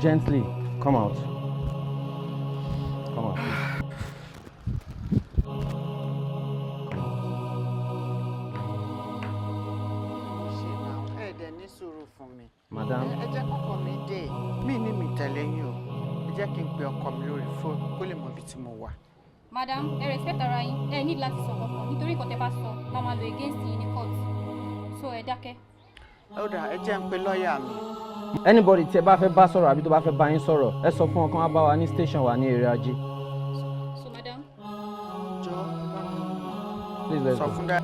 Gently, come out. Come out, please. Ṣe náà ẹ dẹ̀ ní sùúrù fún mi. Madam. Ẹ jẹ́ kọ́kọ́ mi dé. Mi ní mi tẹ̀lé yín o. Ẹ jẹ́ kí n pe ọkọ mi lórí fóònù kó lè mọ ibi tí mo wà. Madam, ẹ respect ara yín. Ẹ need láti sọ kankan nítorí nǹkan tẹ́ bá sọ la máa lò against yín ní court, so ẹ dákẹ́. Ó dà, ẹ jẹ́ n pe lọ́ọ̀yà mi. Anybody tí ẹ bá fẹ́ bá sọ̀rọ̀ àbí tó bá fẹ́ bá yín sọ̀rọ̀, ẹ sọ fún wọn kán wá bá wa ní station wa ní area Ajé. So madam. Jọ. Please, let's Sọ go. fún dá.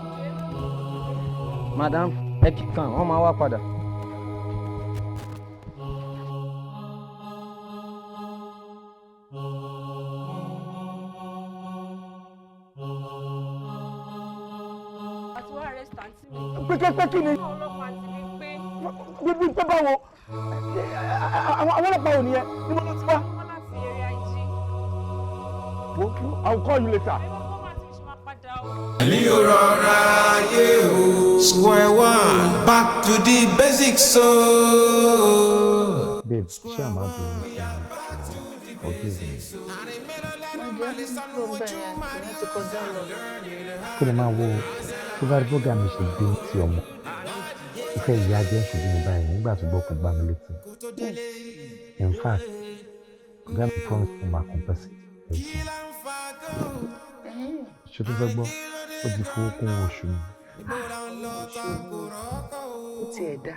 Madam, ẹ keep calm, wọ́n máa wá padà. Àti wọ́n arrest àǹtí mi. Pé kí ni? Àwọn ọlọ́pàá, àǹtí mi pé. Gbogbo pé báwo? Àwọn ọlọ́pàá ò nìyẹn, níbo ló ti wá? Wọ́n láti area IG. Wo, I will call you later. Èmi ò rọra ayé o. Square one, back to the basics o. Babe, ṣé àmà bínú sí mi? Forgive me. Kí ni máa wo tó bá rí bọ́gà mi ṣe gbé tí ọmọ ó fẹ́ yá jẹ́ ṣojú mi báyìí nígbà tó gbọ́ kó gbá mi létí. In fact, ọ̀gá mi promise mo máa compensate everything. Ṣé tó fẹ́ gbọ́? Ó ti fowó kún oṣù mi. Ó tiẹ̀ dá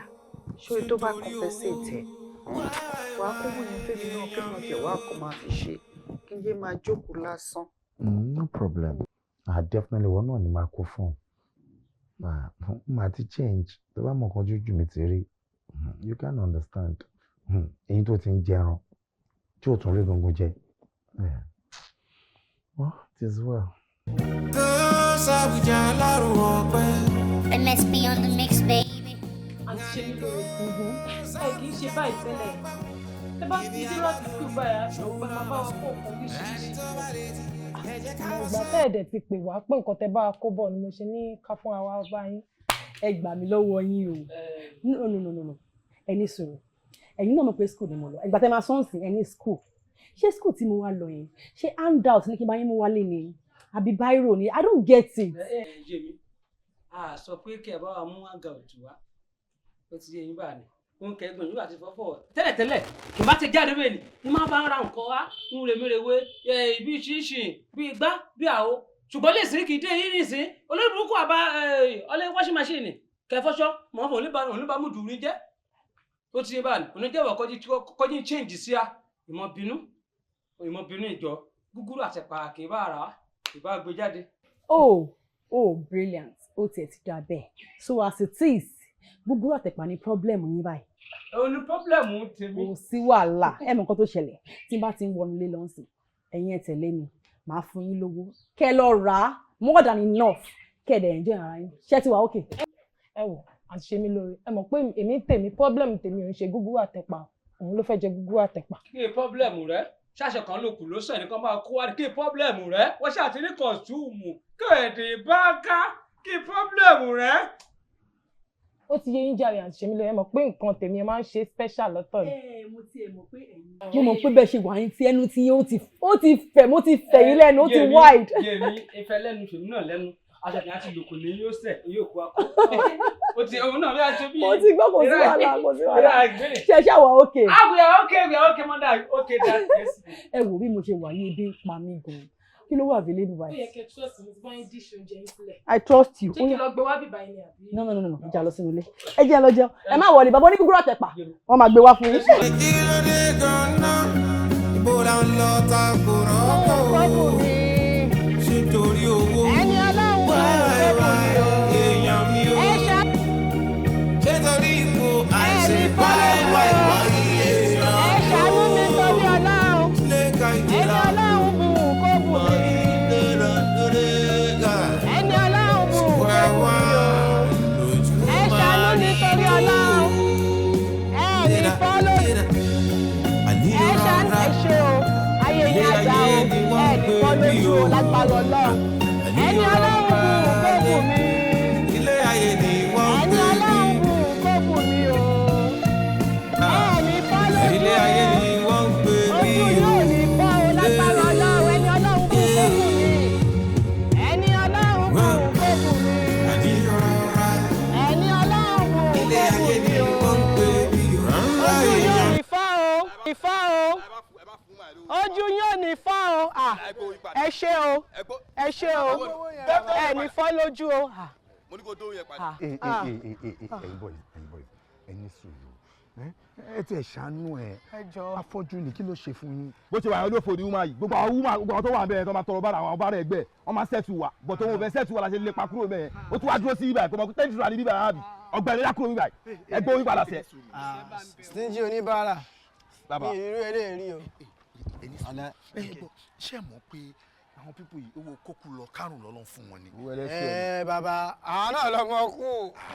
ṣé tó bá compensate ẹ̀, wàá kó wọ́n yẹn fẹ́mi náà kí wọ́n tiẹ̀ wá kó máa fi ṣe kí n yé máa jókòó lásán. No problem. Ah, definitely, wọn náà ni máa kó fún un. Ah, màá ti change. Tó bá mọ̀ nǹkan jójú mi ti rí, you can understand. Eyín tó ti ń jẹran, tí ò tún rí gungun jẹ. Yeah. Well, it is well. Sábùjá lárùn ọpẹ́. MSP on the mix, baby. Àǹtí ṣe mí lóore, ẹ kì í ṣe báyìí tẹ́lẹ̀. Tẹ́ bá ti dé láti school báyìí, aṣọ ògbà máa bá wa kó nǹkan oríṣiríṣi. Ìgbà tẹ́ ẹ̀dẹ̀ ti pè wá pé nǹkan tẹ́ bá wa kó bọ̀ ni mo ṣe ní ká fúnra wa bá yín. Ẹ gbà mí lọ́wọ́ yín o. No, no, no, no, no, ẹ ní sùúrù. Ẹ̀yin náà mọ̀ pé school ni mo lọ. Ìgbà tẹ́ máa sọ́ọ̀sì, ẹ ní school. Ṣé school tí mo wá lọ yẹn, ṣé handout ní kí n bá yín mú wálé ni àbí biro ni? I don't get it. Ẹ yé mi, a sọ pé kí ẹ bá wa mú handout wá. Ó ti yé yín báà ní òun kẹgbọn yóò àti fọfọ tẹ́lẹ̀tẹ́lẹ̀. Kì bá ti jáde bẹ́ẹ̀ ni ní máa bá ń ra nǹkan wá ń rèmírèwé bí ṣinṣin, bí igbá, bí àwo, ṣùgbọ́n lè sìn kì í dé yín nìsín. Olórí burúkú àbá ọlẹ́ washing machine kẹfọṣọ mọ̀ fún oníbàámu dùn ní jẹ́. Ó ti yé báà ní oníjẹ́wọ̀ kọjí change sí a. Ìmọ̀ bínú, ìmọ̀ bínú ìjọ gúgúrú àtẹ̀pà kì í bá ara kì í bá gbé jáde. Oh, brilliant! Ó tiẹ̀ ti dà bẹ́ẹ̀. So as it is, gúgúrú àtẹ̀pà ní problem yín báyìí. Òun ní problem tèmi. Kò sí wàhálà. Ẹ mọ nǹkan tó ṣẹlẹ̀, tí n bá ti ń wọnú ilé lọ́sìn, ẹ̀yin ẹ tẹ̀lé mi, màá fún yín lówó kẹ́ lọ rà á more than enough, kẹ́ ẹ dẹ̀ enjoy ara yín. Ṣé ti wà okay? Ẹ wò, àti ṣe mí lóore, ẹ mọ̀ pé èmi tèmi, problem tèmi ò ń ṣe gúgúrú àtẹ̀pà. Òun ló fẹ́ jẹ gúgúrú àtẹ̀pà. Kí ni problem rẹ? Ṣàṣẹ kan ló kù ló sọ ẹnìkan máa kó wá ní. Kí ni problem rẹ? Wọ́n ṣáà ti ní costume kéèdè bá ká. Kí ni problem rẹ? Ó ti yé yín jàre, àti ṣe mí lóore. Ẹ mọ̀ pé nǹkan tèmi, ẹ máa ń ṣe special lọ́tọ̀ ni. Ẹ mo tiẹ̀ mọ̀ pé ẹ̀yin. Mo mọ̀ pé bẹ́ẹ̀ ṣe wà ní tí ẹnu tí ó ti fẹ̀, mo ti fẹ̀ yín lẹ́nu, ó ti wide. Yémi ìfẹ́ lẹ́nu tèmi náà lẹ́nu aṣọ kìí àti lòkù ní yóò sẹ̀ yóò kó akọ. Ó ti òun náà bí a ṣe bí. Mo ti gbọ́, kò sí wàhálà, kò sí wàhálà. Ṣe ṣe àwọ̀ okay? Ah, we are okay, we are okay, mother, okay dad, yes. Ẹ wò, bí mo ṣe wà ní, ebi ń pa mí gan. Kí ló wà available Ó yẹ báyìí? kẹ́ trust mi, ti bá yín dish oúnjẹ yín sílẹ̀. I trust you. Ṣé kí lọ gbé wá bíbá yín ni àbí? No, no, no, no, ìjà lọ sínú ilé. Ẹ jẹ́ lọ jẹun. Ẹ má wọlé, bàbá onígúgúrú àtẹ̀pà. Wọ́n máa gbé wá fún yín. Kí ló dé gan-an? Ibo la ń lọ ta kò rọ́pò? Ṣé torí owó? Wáì wáì èèyàn mi o. Ṣé torí ipò àìsè? Wáì wáì wáì èèyàn. Ẹ ṣàánú mi torí Ọlọ́run. Lẹ́ka Ẹni ìjìlá. Ọlọ́run bù kó bù mí. Ẹni Ọlọ́run bù kó bù mí o. Ẹ ṣàánú mi torí Ọlọ́run. Ẹ ní fọ́ lónìí. Ẹ ṣàánú, ẹ ṣe o. Ayé yín á dá o. Ẹ ní fọ́ lójú o lágbára Ọlọ́run. Ẹni Ọlọ́run bù kó bù mí. Ilé ayé ni wọ́n Ẹni pè Ọlọ́run mí. bù kó bù mí o. Ẹ ní fọ́ lójú Ilé o. ayé ni yín ò ní fọ́ o. Ah, ẹ ṣé o, ẹ ṣé o, ẹ ní fọ́ lójú o. Ah. Mo ní kó dóhùn yẹn padà. Ẹ ẹ ẹ ẹ ẹ, ẹ̀yin boys, ẹ̀yin boys, ẹ ní sùúrù. Ẹ tiẹ̀ ṣàánú ẹ. Afọ́jú ni, kí ló ṣe fún yín? Bó ṣe wà yẹn, olófò ni woman yìí. Gbogbo àwọn woman, gbogbo àwọn tó wà bẹ́ẹ̀ tó máa tọrọ bára, àwọn bára ẹgbẹ́ wọ́n máa settle wa, but òun ò fẹ́ settle wa la ṣe lè pa kúrò bẹ́ẹ̀. Ó tún wá dúró sí ibà kò mọ̀ pé tẹ́jú ní bíbá àbí ọgbà ìlera kúrò bíbá ẹgbẹ́ orí padà sẹ́. Stingy oníbàárà. Bàbá. Mi ìrírú eré rí o. Ẹ bọ, ṣé ẹ mọ̀ pé àwọn people yìí, owó kókù lọ kárùn lọ́lọ́ fún wọn ni? Ẹ bàbá, àwọn náà lọmọ kú.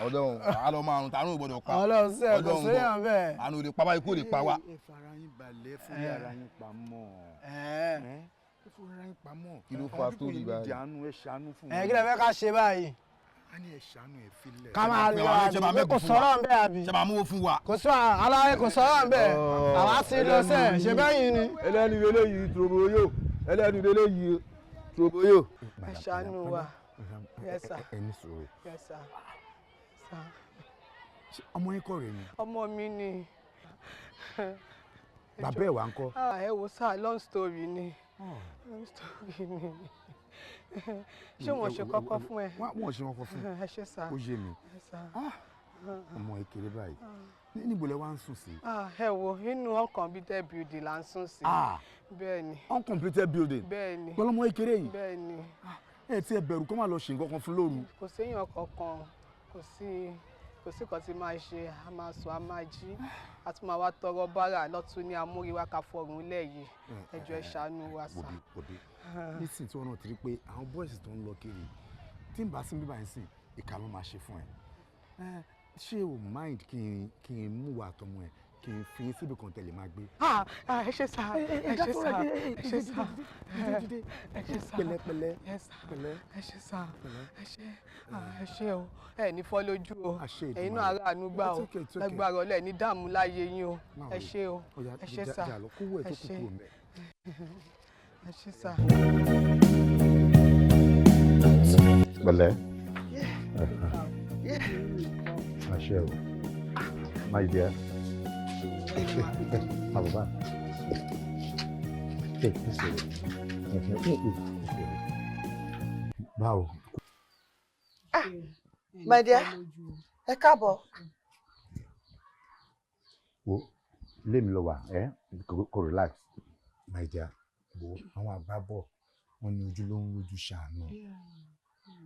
Ọlọ́run àlọ́ márùn tààrùn ò gbọ́dọ̀ pa. Ọlọ́run sẹ́, kò séèyàn bẹ́ẹ̀. Àánú ò lè pa báyìí, kó lè pa wá. Ẹ fara yín balẹ̀, fún ara yín pamọ́. Ẹ fún ara yín pamọ́. Kí ló fa Àwọn people story yìí báyìí? nídìí àánú, ẹ ṣàánú fún Ẹ kí lẹ fẹ́ ká ṣe báyìí? A ní ẹ ṣàánú, ẹ filẹ̀. Ká máa lọ àbí? Pé kò sọ̀rọ̀ ń bẹ́ẹ̀ àbí? Ṣe máa mú fún wa? Kò sí aláwẹ̀, kò sọ̀rọ̀ ń bẹ́ẹ̀. Àwa ti lọ sẹ́ẹ̀, ṣe bẹ́yìn ni. Ẹlẹ́nu eléyìí tòbóyò, ẹlẹ́nu eléyìí tòbóyò. Ẹ ṣàánú wa. Yes sir. Ẹ ní sùúrù. Yes sir. Sir. Ṣé ọmọ yín kọ́ rẹ̀ ni? Ọmọ mi ni. Bàbá ẹ̀ wá ń kọ́? Ah, ẹ wo sir, long story ni. Long story ni. Ṣé wọ́n ṣe kọ́kọ́ fún ẹ? Wọ́n ṣe kọ́kọ́ fún. Ẹ ṣé sir. Ó yé mi. Yes sir. Ọmọ ìkéré báyìí. Níbo lẹ wá ń sùn sí? Ah, ẹ wo, inú uncompleted building là ń sùn sí. Ah. Bẹ́ẹ̀ ni. Uncompleted building? Bẹ́ẹ̀ ni. Pẹ̀lú ọmọ ìkéré yìí? Bẹ́ẹ̀ ni. Ẹ ti ẹ bẹ̀rù kó má lọ ṣe nǹkan kan fún lóru? Kò séèyàn kankan, kò sí kan tí máa ṣe, a máa sùn, a máa jí, a tún máa wá tọrọ bárà lọ́tún ní amúríwá ká fọrùn lẹ̀ yìí. Ẹ jọ̀ọ́, ẹ ṣàánú wa sà. Wòbí wòbí, nísìnyí tí wọn náà ti rí pé àwọn boys tó ń lọ kiri, tí n bá sí bíbá yín sìn, ìkà ló máa ṣe fún ẹ. Ẹ ṣé o mind kí n mú wa àtọmọ ẹ, kí n fi yín síbi kan tẹ̀lé máa gbé? Ah, ah, ẹ ṣé sà, ẹ ṣé sà, ẹ ṣé sà, ẹ ṣé sà. Pẹ̀lẹ́pẹ̀lẹ́. Yes sir. Pẹ̀lẹ́. Ẹ ṣé sà, ẹ ṣé, ah, ẹ ṣé o. Ẹ ní fọ́ lójú o. Àṣẹ. Ẹ̀yin náà ará àánú gbà o. It's okay, it's okay. Lágbára Ọlọ́run, ẹ ní dààmú láyé yín o. Má Ẹ worry. ṣé o. Ó yá, Ẹ ṣé sà. jà lọ, kówó ẹ Ẹ tó kù ṣé. kúrò ńbẹ̀. Ẹ ṣé sà. Pẹ̀lẹ́. Àṣẹ o. My dear. Àbúbá. Hey, listen. Báwo? My dear, ẹ káàbọ̀. Wo, ilé mi ló wà, ẹ́ kò relax. My dear, wo, àwọn àgbà bọ̀, wọ́n ní ojú ló ń rojú ṣàánú.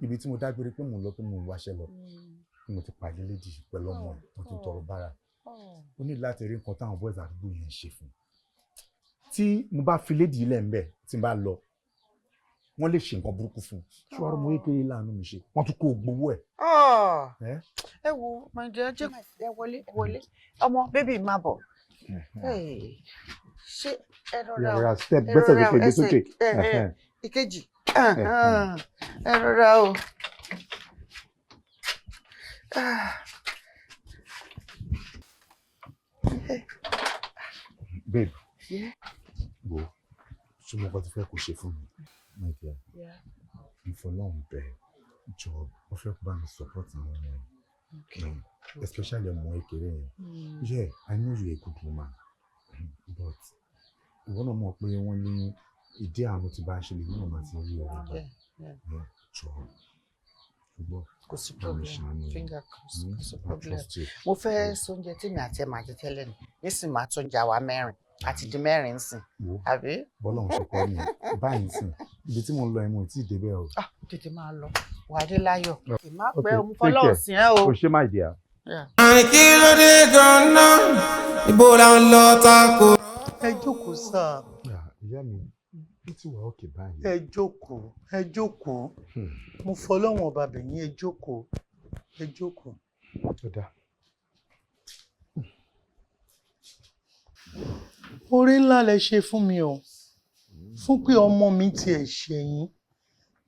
Ibi tí mo dágbére pé mò ń lọ, pé mò ń wáṣẹ́ lọ, ni mo ti pàdé lady pẹ̀lú ọmọ ẹ̀ tó ti ń tọrọ bára. Ó ní láti rí nǹkan táwọn boys àdúgbò yẹn ń ṣe fún un. Tí mo bá fi lady ilẹ̀ ń bẹ̀, tí n bá lọ, wọ́n lè ṣe nǹkan burúkú fún un. Ṣùgbọ́n ọmọ kékeré láàánú mi ṣe, wọ́n tún kó gbowó ẹ̀. Ẹ́ Ẹ wo, my dear, jẹ́ ẹ wọlé, ẹ wọlé. Ọmọ bébì, má bọ̀. Hey, ṣé ẹ rọra o. Rọra step, Ẹ gbẹ́sẹ̀ rọra o, sókè, gbé ẹsẹ̀, sókè. ẹ, ẹ, Ẹhẹ́n. Ìkejì. Ẹ rọra o. Ah. Babe, Yeah. wo, ṣé mo kọ́ ti fẹ́ kó ṣe fún mi? My dear, Yeah. ìfọlọ́run bẹ̀, jọ, mo fẹ́ kó bá mi support àwọn ọmọ yẹn. Especially ọmọ kékeré yẹn. Yeah, I know you're a good woman, but ìwọ náà mọ̀ pé wọ́n ní ìdí àánú tí bá ń ṣe lè náà máa ti rí ọ̀rọ̀ gbà. Yeah. Jọ, ṣùgbọ́n Kò sí bá mi problem. ṣàánú wọn. Finger crossed. Kò sí I problem. trust you. Mo fẹ́ sóúnjẹ tí mi àti ẹ̀ máa jẹ tẹ́lẹ̀ ni. Nísìnyí máa tún jà wá mẹ́rin. Àti di mẹ́rin nsìn. Wo, Àbí? bọ́lá òun ṣe kọ́ ni báyìí sìn, ibi tí mo ń lọ ẹ̀, mo ò tí ì débẹ̀ o. Ah, tètè máa lọ. Wà á dé láyọ̀. Má Okay, pẹ́ o, mo take fọlọ́run care. sìn ẹ́ o. O ṣé, my dear. Àní kí ló dé gan-an? Ibo la ń lọ tako? Ẹ jókòó sáà. Ìyá mi, ó ti wà òkè báyìí. Ẹ jókòó, ẹ jókòó. Mo fọlọ́wọ̀n ọba bẹ̀yìn, ẹ jókòó, ẹ jókòó. Ó dáa. Oore ńlá lẹ ṣe fún mi o, fún pé ọmọ mi tiẹ̀ ṣẹ̀yìn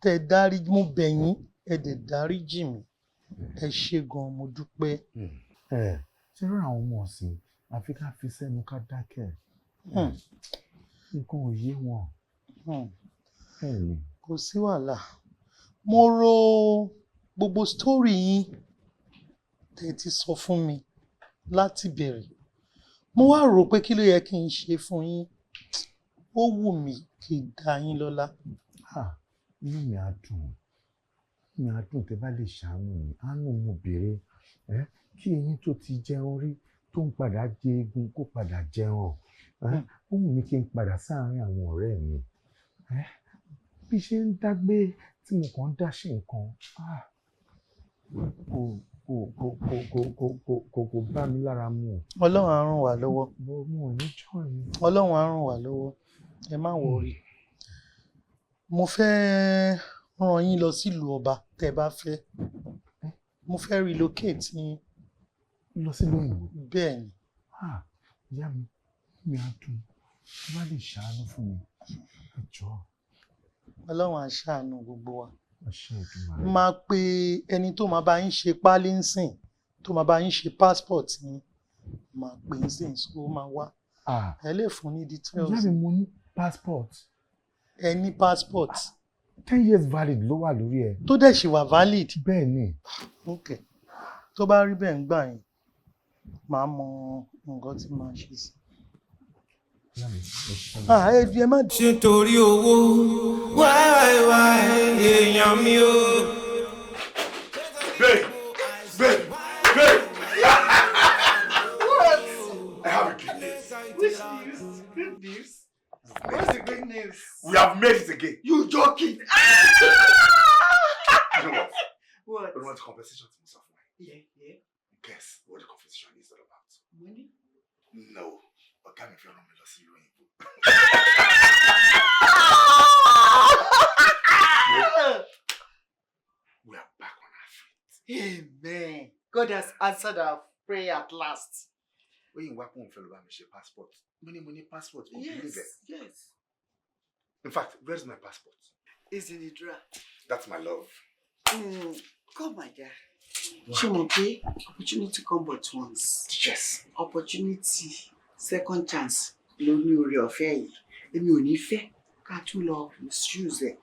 tẹ dárí, mo bẹ̀ yín, ẹ dẹ̀ dáríjì mí. Ẹ ṣé gan, mo dúpẹ́. Ẹ ṣe rí àwọn ọmọ ọ̀sìn, àfi ká fi sẹ́nu ká dákẹ́. Nǹkan ò yé wọn. Bẹ́ẹ̀ ni. Kò sí wàhálà. Mo rò gbogbo story yín tẹ́ ti sọ fún mi láti bẹ̀rẹ̀. Mo wá rò pé kí ló yẹ kí n ṣe fún yín. Ó wù mí kí n dá yín lọ́lá. Inú mi á dùn, inú mi á dùn tẹ́ bá lè ṣàánú mi. Àánú mo béèrè, kí eyín tó ti jẹun rí tó ń padà jẹ eegun kó padà jẹun. Ó wù mí kí n padà sáàárín àwọn ọ̀rẹ́ mi. Bí ṣe ń dágbé tí mo kàn ń dá ṣe nǹkan, kò bá mi lára mu. Ọlọ́run á ràn wá lọ́wọ́. Mo ò ní choice. Ọlọ́run á ràn wá lọ́wọ́, ẹ má wọrí. Mo fẹ́ ràn yín lọ sílùú ọba tẹ́ ẹ bá fẹ́. Mo fẹ́ relocate yín. Lọ sílùú òyìnbó? Bẹ́ẹ̀ ni. Ìyá mi, mi á dùn ẹ bá lè ṣàánú fún mi, ẹ jọ̀ọ́. Ọlọ́run á ṣàánú gbogbo wa. Àṣẹ Èdùmàrè. Máa pe ẹni tó máa bá yín ṣe pálí ńsìn, tó máa bá yín ṣe passport yín, máa pè é sìn, so ó máa wá. Ẹ lè fún ní details. Ìyá mi, mo ní passport. Ẹ ní passport. 10 years valid ló wà lórí ẹ. Tó dẹ̀ ṣì wà valid. Bẹ́ẹ̀ ni. Ok, tó bá rí bẹ́ẹ̀ ń gbà yín, màá mọ nǹkan tí màá ṣe sí. Ẹ má. Ṣé torí owó wáíwáí èèyàn mi o. Babe, babe, babe. What? I have a good news. Which news? Good news? What's the good news? We have made it again. You joking? You know what? What? You know what the compensation to myself? Yeah. Guess what the compensation is all about? Money? No. Ọ̀gá mi fẹ́ rán mi lọ sí ìlú òyìnbó. We are back on our feet. Amen. God has answered our prayer at last. Oyin wá pòun fẹ́ lọ bá mi ṣe passport. Mo ní passport, kò believe it. Yes. In fact, where's my passport? It's in the drawer. That's my love. Come, my dear. Ṣé o mọ̀ pé opportunity come but once? Yes. Opportunity, second chance ló ní oore ọ̀fẹ́ yìí. Èmi ò ní fẹ́ ká tún lọ misuse ẹ̀.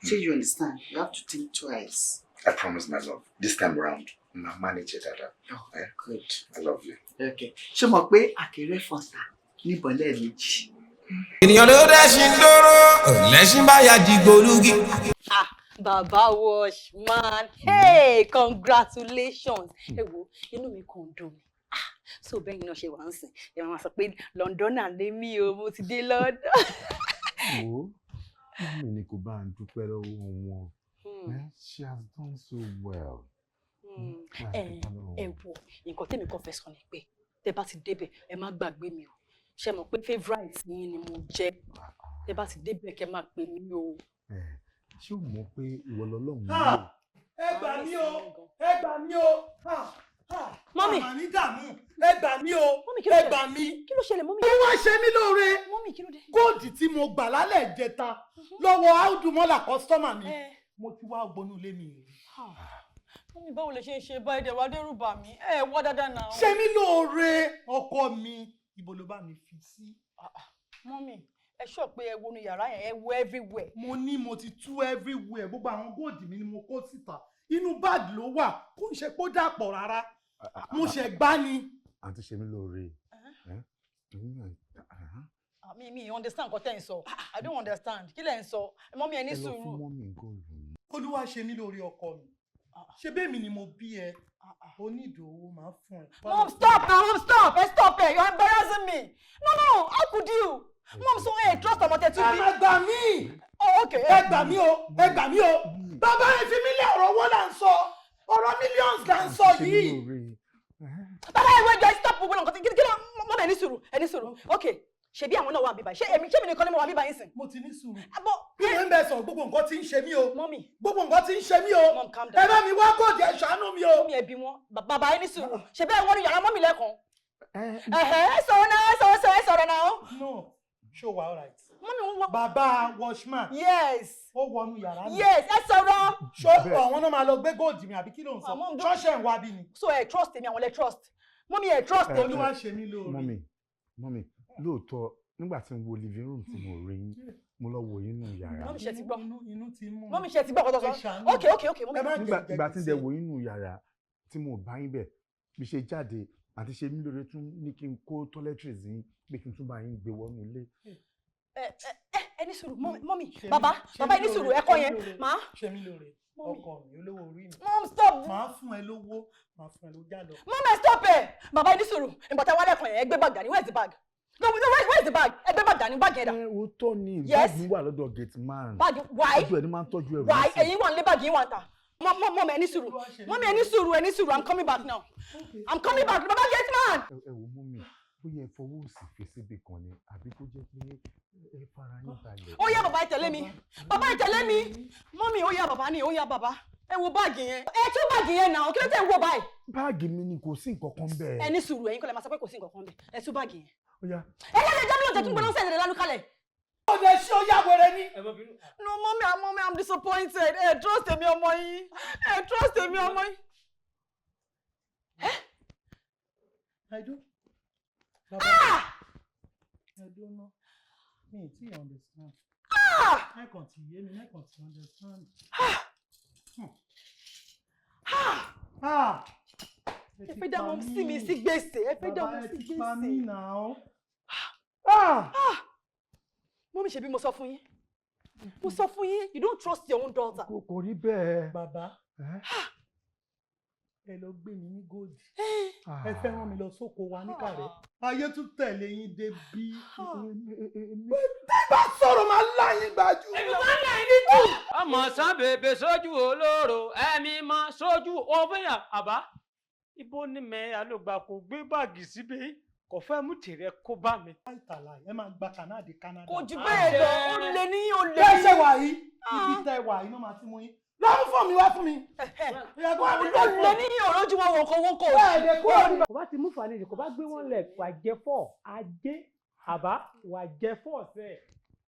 Ṣé you understand? You have to think twice. I promise, my love. This time round, ma manage it, Dada. Oh, good. I love you. Okay. Ṣé o mọ̀ pé àkèrè fọ̀tà níbọn lẹ́ẹ̀mejì? Ènìyàn ló dẹ́sìn lóró lẹ́sìn bá ya dìgbòlugi. Ah, Baba Watchman, hey, congratulations. Ẹ wo, inú mi kàn dùn ni. Ah, so bẹ́ẹ̀ ni náà ṣe wà ń sìn. Ẹ máa sọ pé Londoner lèmi o, mo ti dé London. Wo, mummy ni kò bá ń dúpẹ́ lọ́wọ́ wọn. She has done so well. Ẹ ẹ wo, nǹkan tèmi kàn fẹ́ sọ ni pé tẹ bá ti débẹ̀, ẹ má gbàgbé mi o. Ṣé mọ̀ pé favourite yín ni mo jẹ́? Tẹ bá ti débẹ̀, kẹ́ máa pè mí o. Ṣé o mọ̀ pé ìwọ lọ́lọ́run Ha! Ẹ gbà mí o, ẹ gbà mí o. Mummy. Màmá ní dààmú, ẹ gbà mí o, Mummy, kí ló ẹ ṣẹlẹ̀? gbà mí. Kí ló ṣẹlẹ̀, mummy? Ó wá ṣe mí lóore. Mummy, kí ló dé? Gold tí mo gbà lálẹ́ ìjẹta lọ́wọ́ Áùdùmọ́là customer mi. Mo ti wá gbónú ilé mi. Mummy, báwo lè ṣe ń ṣe báyìí? Dẹ̀ wá dẹ́rù bà mí. Ẹ wá dáadáa náà. Ṣe mí lóore, ọkọ mi, ibo ló bá mi fi sí? Mummy, ẹ sọ pé ẹ wọnú yàrá yẹn, ẹ wo everywhere. Mo ní mo ti tú everywhere, gbogbo àwọn gold mi ni mo kó síta. Inú báàgì ló wà, kò ń ṣe pé ó dàpọ̀ rárá. Mo ṣẹ̀ gbá ni. Àǹtí ṣe mí lóore. Mi understand nǹkan tẹ́ ń sọ. I don't understand. Kí lẹ̀ ń sọ? Mummy, ẹ ní Ẹ lọ fún sùúrù. Mummy gold. Olúwa ṣe mí lóore, ọkọ mi. Ṣé bẹ́ẹ̀ mi ni mo bí ẹ? Onídòwò máa fún ẹ. Mom, stop now. Mom, stop. Ẹ stop ẹ. You're embarrassing me. No, no, how could you? Mom, so ẹ trust ọmọ tẹ tún Ẹ bí. má gbà mí. Oh, okay. Ẹ gbà mí o, ẹ gbà mí o. Bàbá, ẹ fi mí lé, ọ̀rọ̀ owó là ń sọ. Ọ̀rọ̀ millions là ń sọ yìí. Bàbá, ẹ wẹ́jọ, stop gbogbo nǹkan tí kí ló. Mom, ẹ ní sùúrù, ẹ ní sùúrù. Okay, ṣebí àwọn náà wà bíbá, ṣé èmi, ṣé mi nìkan ni mo wà bíbá yín sìn? Mo ti ní sùúrù. Àbọ̀. Bí mo ń bẹ sọ, gbogbo nǹkan tí ń ṣe mí o. Mummy. Gbogbo nǹkan tí ń ṣe mí o. Mom, calm down. Ẹ bá mi wá gold, ẹ ṣàánú mi o. Mummy, ẹ bí wọn. Bàbá, ẹ ní sùúrù. Ṣebí ẹ wọ́n ní yàrá mummy lẹ́kan. Ẹ̀hẹ́, ẹ sọ̀rọ̀ náà, ẹ sọ̀rọ̀, ẹ sọ̀rọ̀ náà. No, ṣó wà alright? Mummy, ń wọ. Bàbá watchman. Yes. Ó wọnú yàrá mi. Yes, ẹ sọ̀rọ̀. Ṣó àwọn náà máa lọ gbé gold mi àbí kí ló ń sọ? Mom, Ṣọ́ọ̀ṣẹ̀ ń wá bí ni. So ẹ trust èmi, àwọn lẹ trust. Mummy, ẹ trust èmi. Olúwa ṣe mí lóore. Mummy, mummy, lóòótọ́ nígbà tí mo wo living room tí mo rí yín, mo lọ wò yín nínú yàrá. Mummy, ṣe ti gbọ́? Inú ti mú mi. Mummy, ṣe ti gbọ́ ọ̀kọ́ tó Ẹ sọ? ṣàánú mi. Okay, mummy. Ẹ má Nígbà jẹ ìgbà tí ń gbèsè. dẹ wò yín nínú yàrá tí mo bá yín bẹ̀, bí ṣe jáde àti ṣe mí lóore tún ní kí n kó toiletries yín pé kí n tún bá yín gbé wọnú ilé. Ẹ ní sùúrù, mummy, bàbá, bàbá, ẹ ní sùúrù, ẹ̀kọ́ yẹn màá. Ṣe mí lóore, ọkọ mi, olówó orí mi. Mom, stop. Màá fún ẹ lówó, màá fún ẹ lówó, já lọ. Mom, ẹ stop ẹ. Bàbá, ẹ ní sùúrù. Ìgbà tá a wálé ẹ̀kọ́ yẹn, ẹ gbé bag dání. Where is the bag? No, no, where is the bag? Ẹ gbé bag dání, bag yẹn dà? Ẹ òótọ́ ni. Yes. Báàgì mi wà lọ́dọ̀ gate man. Bag why? Ọjọ́ ẹni máa ń tọ́jú ẹrù Why? mi sí. Ẹ̀yin wà nílé, báàgì yín wà ń ta. Mom, ẹ ní sùúrù. Mummy, ẹ ní sùúrù, ẹ ní sùúrù. I'm coming back now. I'm coming back. Bàbá gate man. Ẹ wò, mummy, bóyá ẹ fọwọ́ òsì fi síbi kan ni àbí kó jẹ́ pé ẹ fara yín balẹ̀. Ó yá, bàbá, ẹ tẹ̀lé mi. Bàbá, ẹ tẹ̀lé mi. Mummy, ó yá, bàbá ni, ó yá, bàbá. Ẹ wo báàgì yẹn. Ẹ tú báàgì yẹn náà. Kí ló tẹ̀ ń wò báyìí? Báàgì mi ni, kò sí nǹkan kan bẹ́ẹ̀. Ẹ ní sùúrù, ẹ̀yin kọ́ lẹ máa sọ pé kò sí nǹkan kan bẹ́ẹ̀. Ẹ tú báàgì yẹn. Ó yá. Ẹ yá lè jẹ́ mi lóúnjẹ kí n gbọ́dọ̀ sẹ́yìn lánú kalẹ̀. Ó lè ṣe, ó yá wẹrẹ ní. No, mummy, mummy, I'm disappointed. Ẹ trust èmi ọmọ yín. Ẹ trust èmi ọmọ yín. I do. Bàbá, I don't know. Mi ì tí understand. Ẹ kàn tí yé mi, ẹ kàn tí understand. Ah! Ẹ fẹ́ dá wọn sí mi sí gbèsè. Ẹ fẹ́ dá Bàbá, wọn ẹ sí ti pa gbèsè. mí náà. Mummy, ṣebí mo sọ fún yín. Mo sọ fún yín, you don't trust your own daughter. Kò rí bẹ́ẹ̀. Bàbá, ẹ lọ gbé mi ní gold. Ẹ fẹ́ rán mi lọ sóko wa ní Kàrẹ́. Ayé tún tẹ̀lé yín dé bí. Tẹ́ bá sọ̀rọ̀, máa láyín gbájú. Ọmọ sàn bèbè sójú olóró, ẹ̀mí mọ sójú òfìyàn. Àbá ibo ni mẹ alógbà kò gbé báàgì síbi kò fẹ́ mú tìrẹ kó bá mi. Àìtàlà ẹ máa gba Canada Canada. Kò jù bẹ́ẹ̀ lọ, ó lè ní, ó lè Bẹ́ẹ̀ ṣe ní. wà yìí, ibi tẹ́ wà yìí náà máa ti mú yín. Lọ́mú fún mi wá fún mi. Ó lè ní ọ̀rọ̀ ojú wọn wọ̀nkọ̀ wọ́nkọ̀. Bẹ́ẹ̀ ni kúrò ní. Kò bá ti mú fani, kò bá gbé wọn lẹ̀, wà jẹ fọ́ ajé. Àbá wà jẹ fọ́ ọ̀sẹ̀,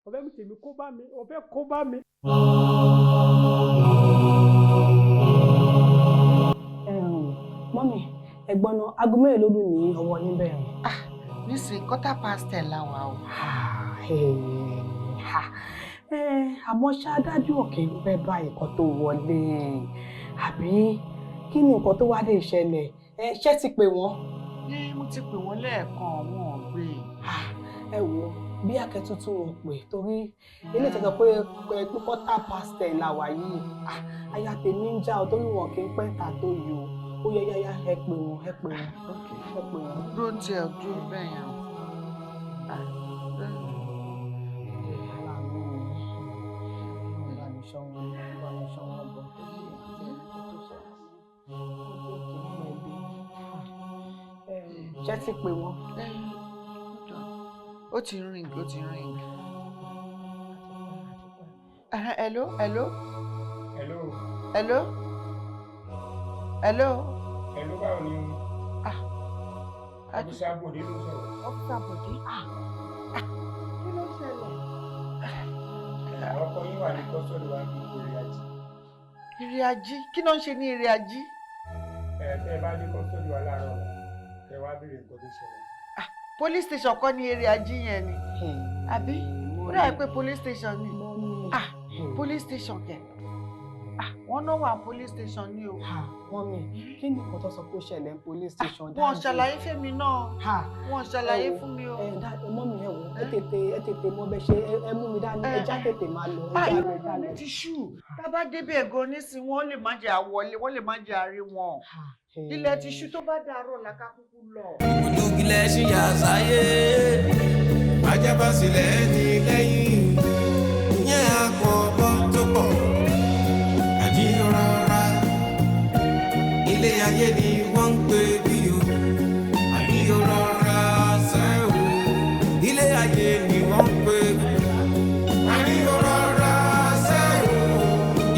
ọ̀fẹ́ mú tèmi kó bá mi, ọ̀fẹ́ kó bá mi. Mummy, ẹ̀gbọ́n náà, aago mélòó ló lù ní ọwọ́ yín bẹ́ẹ̀? Nísìnyí, 10:15 la wà o. Àmọ́ ṣá dájú òkè ń pẹ́ báyìí kan tó wọlé, àbí kí ni nǹkan tó wá lè ṣẹlẹ̀? Ẹ ṣé ti pè wọ́n? Ẹ mo ti pè wọ́n lẹ́ẹ̀kan, wọn ò gbé e. Ẹ wo bí akẹ́tùtù wọn pè, torí ilé ìtọ́jú pé pé 10:15 la wà yìí. Ah, aya tèmi ń já ọ, torí wọn kì í pẹ́ ta tó yìí o. Ó yẹ yáyá, ẹ pè wọ́n, ẹ pè wọ́n, ẹ pè wọ́n. Dúró tiẹ̀, dúró bẹ́ẹ̀ yẹn o. Aláàánú mi, Ọlọ́run bá mi ṣọ́ wọn, bá mi ṣọ́ wọn bọ̀, torí àti ẹni tó ṣẹlẹ̀ sí ó kì í pẹ́ dé. Ṣé ti pè wọ́n? Ó ti ring, ó ti ring. Hello, hello. Hello. Hello, hello. Hello, báwo ni o? Officer Bọ̀dé ló sọ̀rọ̀. Officer Bọ̀dé. Kí ló ṣẹlẹ̀? Àwọn ọkọ yín wà ní custody wa ní Èrè Ají. Èrè Ají? Kí ló ń ṣe ní Èrè Ají? Ẹ tẹ́ ẹ bá dé custody wa láàárọ̀ ọ̀la, ẹ wá béèrè nǹkan tó ṣẹlẹ̀. Police station kọ́ ní Èrè Ají yẹn ni? Àbí? Ó dàbí pé police station ni. Ah, police station kẹ̀. Ah, wọ́n náà wà police station ni o. Mummy, kí ni nǹkan tó sọ pé ó ṣẹlẹ̀ ní police station? Wọ́n ṣàlàyé fẹ́mi náà. Wọ́n ṣàlàyé fún mi o. Ẹ mummy, ẹ wò, ẹ tètè, ẹ tètè mọ bẹ ṣe, ẹ mú mi dání, ẹ já tètè máa lọ, ẹ já lọ, ẹ já lọ. Ti ṣú. Tá a bá débẹ̀ gan nísìnyí, wọ́n lè má jẹ́ àwọlé, wọ́n lè má jẹ́ àárí wọn. Ilẹ̀ ti ṣú, tó bá dàárọ̀ làkà kúkú lọ. Olùgilẹ̀ ṣì yà sáyé. Ajábá sílẹ̀ ní lẹ́yìn. Ìyẹn àkọ́bọ́ tó pọ̀. Àní rọra. Ilé ayé ni wọ́n ń pè bí o. Àní rọra ṣẹ́ o. Ilé ayé ni wọ́n ń pè bí. Àní rọra ṣẹ́ o.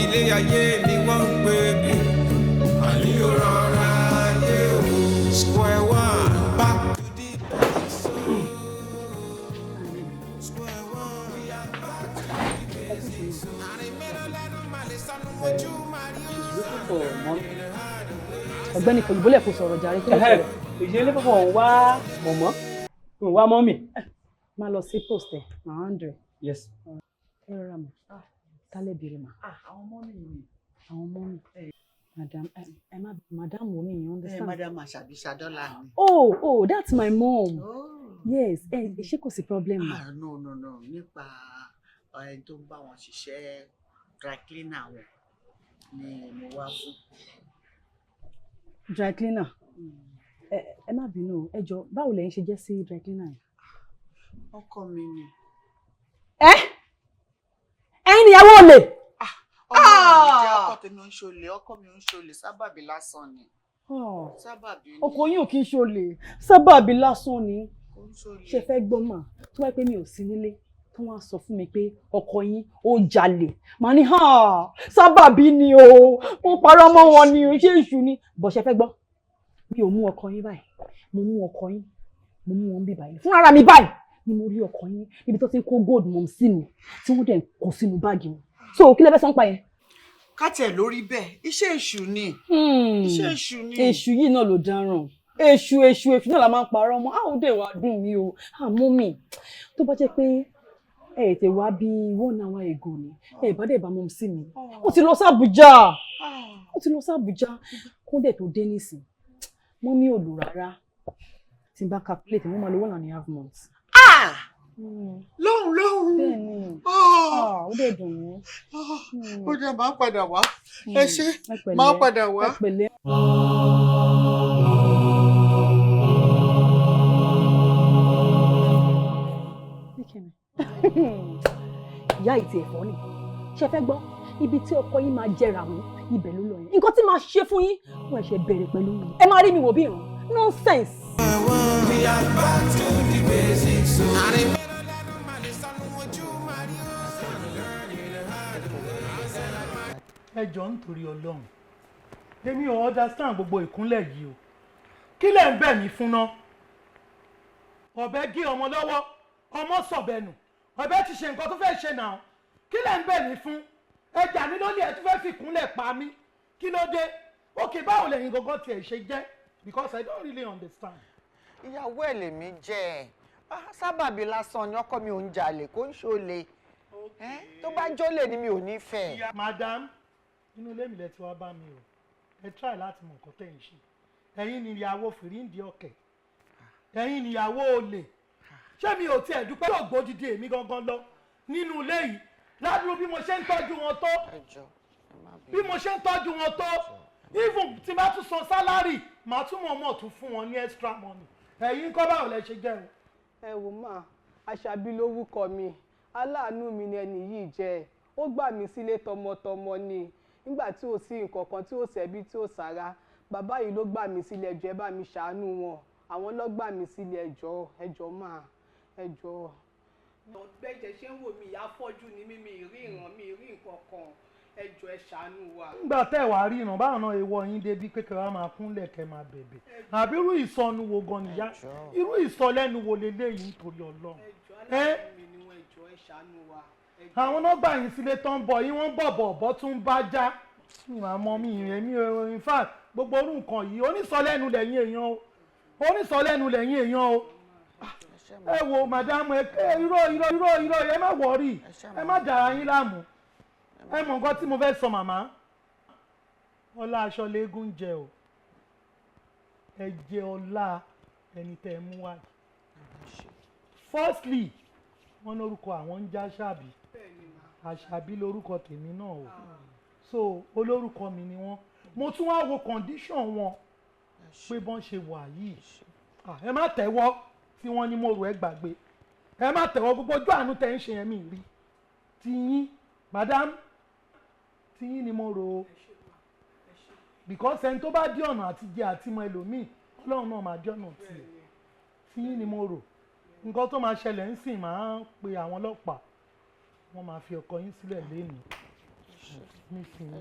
Ilé ayé ni wọ́n ń pè bí. Àní rọra yé o. Square one, back to the basics. Square one, we are back to the basics. Ọ̀gbẹ́ni Fòlùbọ́lẹ̀, kò sọ̀rọ̀ jàre, kí ló ṣẹlẹ̀? Ìṣe ilé fọfọ ń wá mọ̀mọ́, ń wá mummy. Máa lọ sí post ẹ̀, màá ń dẹ̀. Yes. Ẹ rọra mọ̀, tálẹ̀ bèrè mà. Àwọn mummy mi. Àwọn mummy. Madam, ẹ má, madam wo mi, you Ẹ understand? Madam Àṣàbí Ṣadọ́là ni. Oh, that's my mom. Yes, ẹ ṣé, kò sí problem ma? Ah, no, no, no, nípa ẹni tó ń bá wọn ṣiṣẹ́, dry cleaner wọn ni mo wá fún. Dry cleaner? Ẹ má bínú o, ẹ jọ, báwo lẹ̀yin ṣe jẹ́ sí dry cleaner yẹn? Ọkọ mi ni. Ẹ ẹ̀yin níyàwó olè. Ọmọ mi jẹ́, ọkọ tèmi ò ń ṣolè, ọkọ mi ò ń ṣolè, sábàbí lásán ni. Sábàbí ni. Ọkọ yín ò kí ń ṣolè, sábàbí lásán ni. Kò ń ṣolè. Ṣe fẹ́ gbọ́ mà, tó wáyé pé mi ò sí nílé tó wọ́n á sọ fún mi pé ọkọ yín ó jalè, màá ní sábàbí ni o, wọ́n parọ́ mọ́ wọn ni o, ṣé èṣù ni bọ̀. Ṣe fẹ́ gbọ́, mi ò mú ọkọ yín báyìí, mo mú ọkọ yín, mo mú wọn bí báyìí fún ara mi báyìí ni. Mo rí ọkọ yín níbi tó ti ń kó gold mọ̀ sí mi, tí wọ́n dẹ̀ ń kó sínú báàgì wọn. So kí lẹ fẹ́ sọ ń pa yẹn? Ká tiẹ̀ lórí bẹ́ẹ̀, iṣẹ́ èṣù ni. Iṣẹ́ èṣù ni. Èṣù yìí náà ló dáràn, èṣù, èṣù, èṣù náà la máa ń parọ́ mọ́. Àwọn òde wa dùn mí o. Àmọ́ mi tó bá jẹ́ pé ẹ tètè wá bí one hour ago ni, ẹ bá dẹ̀ bá mọ́ sí mi. Ó ti lọ sí Àbújá, ó ti lọ sí Àbújá. Kó dẹ̀ tó dé nísìn, mọ́ mi ò lò rárá. Tí n bá calculate, wọ́n máa lo 1.5 months. Lóhùn lóhùn. Bẹ́ẹ̀ni, ó dẹ̀ dùn mí. Ó dẹ̀ máa padà wá. Ẹ ṣé, máa padà wá. Ẹ pẹ̀lẹ́. Ìyá ìtì ẹ̀fọ́ ni. Ṣe fẹ́ gbọ́, ibi tí ọkọ yín máa jẹrà mú, ibẹ̀ ló lọ yẹn. Nǹkan tí màá ṣe fún yín, wọ́n ṣe bẹ̀rẹ̀ pẹ̀lú mi, ẹ máa rí mi wò bí ìrùn nonsense. We are back to the basics. So. Ẹ jọ̀ọ́, nítorí Ọlọ́run, èmi ò understand gbogbo ìkúnlẹ̀ yìí o. Kí lẹ̀ ń bẹ̀ mí fún ná? Ọ̀bẹ gé ọmọ lọ́wọ́, ọmọ sọ̀bẹ nù. Ọ̀bẹ ti ṣe nǹkan tó fẹ́ ṣe náà. Kí lẹ̀ ń bẹ̀ mí fún? Ẹ jà mí lólè, ẹ tún fẹ́ fi ìkúnlẹ̀ pa mí. Kí ló dé? Ókè, báwo lẹ̀yin gangan tiẹ̀ ṣe jẹ́? Because I don't really understand. Ìyàwó ẹ̀ lèmi jẹ́ ẹ̀. Sábàbí lásán ni, ọkọ mi ò ń jalè, kò ń ṣolè. Tó bá jólè ni mi ò ní fẹ́. Madam, inú ilé mi lẹ ti wá bá mi o. Ẹ try láti mọ nǹkan tẹ́ ń ṣe. Ẹ̀yin ni ìyàwó fìríǹdì ọ̀kẹ́, ẹ̀yin ni ìyàwó olè. Ṣé mi ò tiẹ̀ dúpẹ́ yóò gbódìdí èmi gangan lọ nínú ilé yìí ládùúgbò, bí mo ṣe ń tọ́jú wọn tó, bí mo ṣe ń tọ́jú wọn tó, even tí bá tún san salary, màá tún mọ̀ mọ̀ tún fún wọn ní extra money. Ẹ̀yin kọ́, báwo lẹ ṣe jẹ́ o? Ẹ wò má, Àṣàbí lórúkọ mi. Aláàánú mi ni ẹni yìí jẹ́. Ó gbà mí sílé tọmọtọmọ ni nígbà tí ò sí nǹkan kan, tí ò sẹ́bí, tí ò sára. Bàbá yìí ló gbà mí sílé. Ẹjọ́, ẹ bá mi ṣàánú wọn. Àwọn ló gbà mí sílé. Ẹjọ́, ẹjọ́ máa, ẹjọ́. Bẹ́ẹ̀ ṣe ń wò mí, ìyá fọ́jú ni mí, mi rí ìran, mi rí nǹkan kan. Ẹjọ́, ẹ ṣàánú wa. Nígbà tẹ́ ẹ̀ wá rí ìràn báwọn náà, ewọ́ yín débi pé kẹ́ wàá máa kúnlẹ̀, kẹ́ máa bẹ̀bẹ̀, àbí irú ìsọnù wo gan nìyá? Irú ìsọlẹ́nu wo leléyìí nítorí Ọlọ́run? Ẹ mi ni wọn, ẹjọ́, ẹ ṣàánú wa. Àwọn náà gbà yín sílé tó ń bọ̀ yín, wọ́n bọ̀ bọ̀ bọ́ tún bá já àmọ́ mi ìrìn mi. In fact, gbogbo orú nǹkan yìí, onísọlẹ́nu lẹ́yìn èèyàn o, onísọlẹ́nu lẹ́yìn èèyàn o. Ẹ wo madam, ẹ irọ́, irọ́, irọ́, irọ́. Ẹ má worry, ẹ má dàra yín láàmú. Ẹ mọ̀ nǹkan tí mo fẹ́ sọ, màmá. Ọlá aṣọ léegun jẹ o. Ẹ jẹ ọlá ẹni tẹ́ ẹ mú wá. Firstly, wọ́n lórúkọ àwọn ń já ṣàbí. Àṣàbí lórúkọ tèmi náà o. So olórúkọ mi ni wọ́n. Mo tún wá wo condition wọn pé bọ́n ṣe wà yìí, ẹ má tẹ̀wọ́ tí wọ́n ní mo rò, ẹ gbàgbé, ẹ má tẹ̀wọ́. Gbogbo ojú àánú tẹ̀ ń ṣe yẹn, mi rí tiyín, madam, tiyín ni mo rò ó, because ẹni tó bá dí ọ̀nà àti jẹ àti mọ ẹlòmíì, Ọlọ́run náà máa dí ọ̀nà tiẹ̀. Tiyín ni mo rò. Nǹkan tó máa ṣẹlẹ̀ ń sìn, máa ń pe àwọn ọlọ́pàá, wọ́n máa fi ọkọ yín sílẹ̀ lénìí nísìnyí.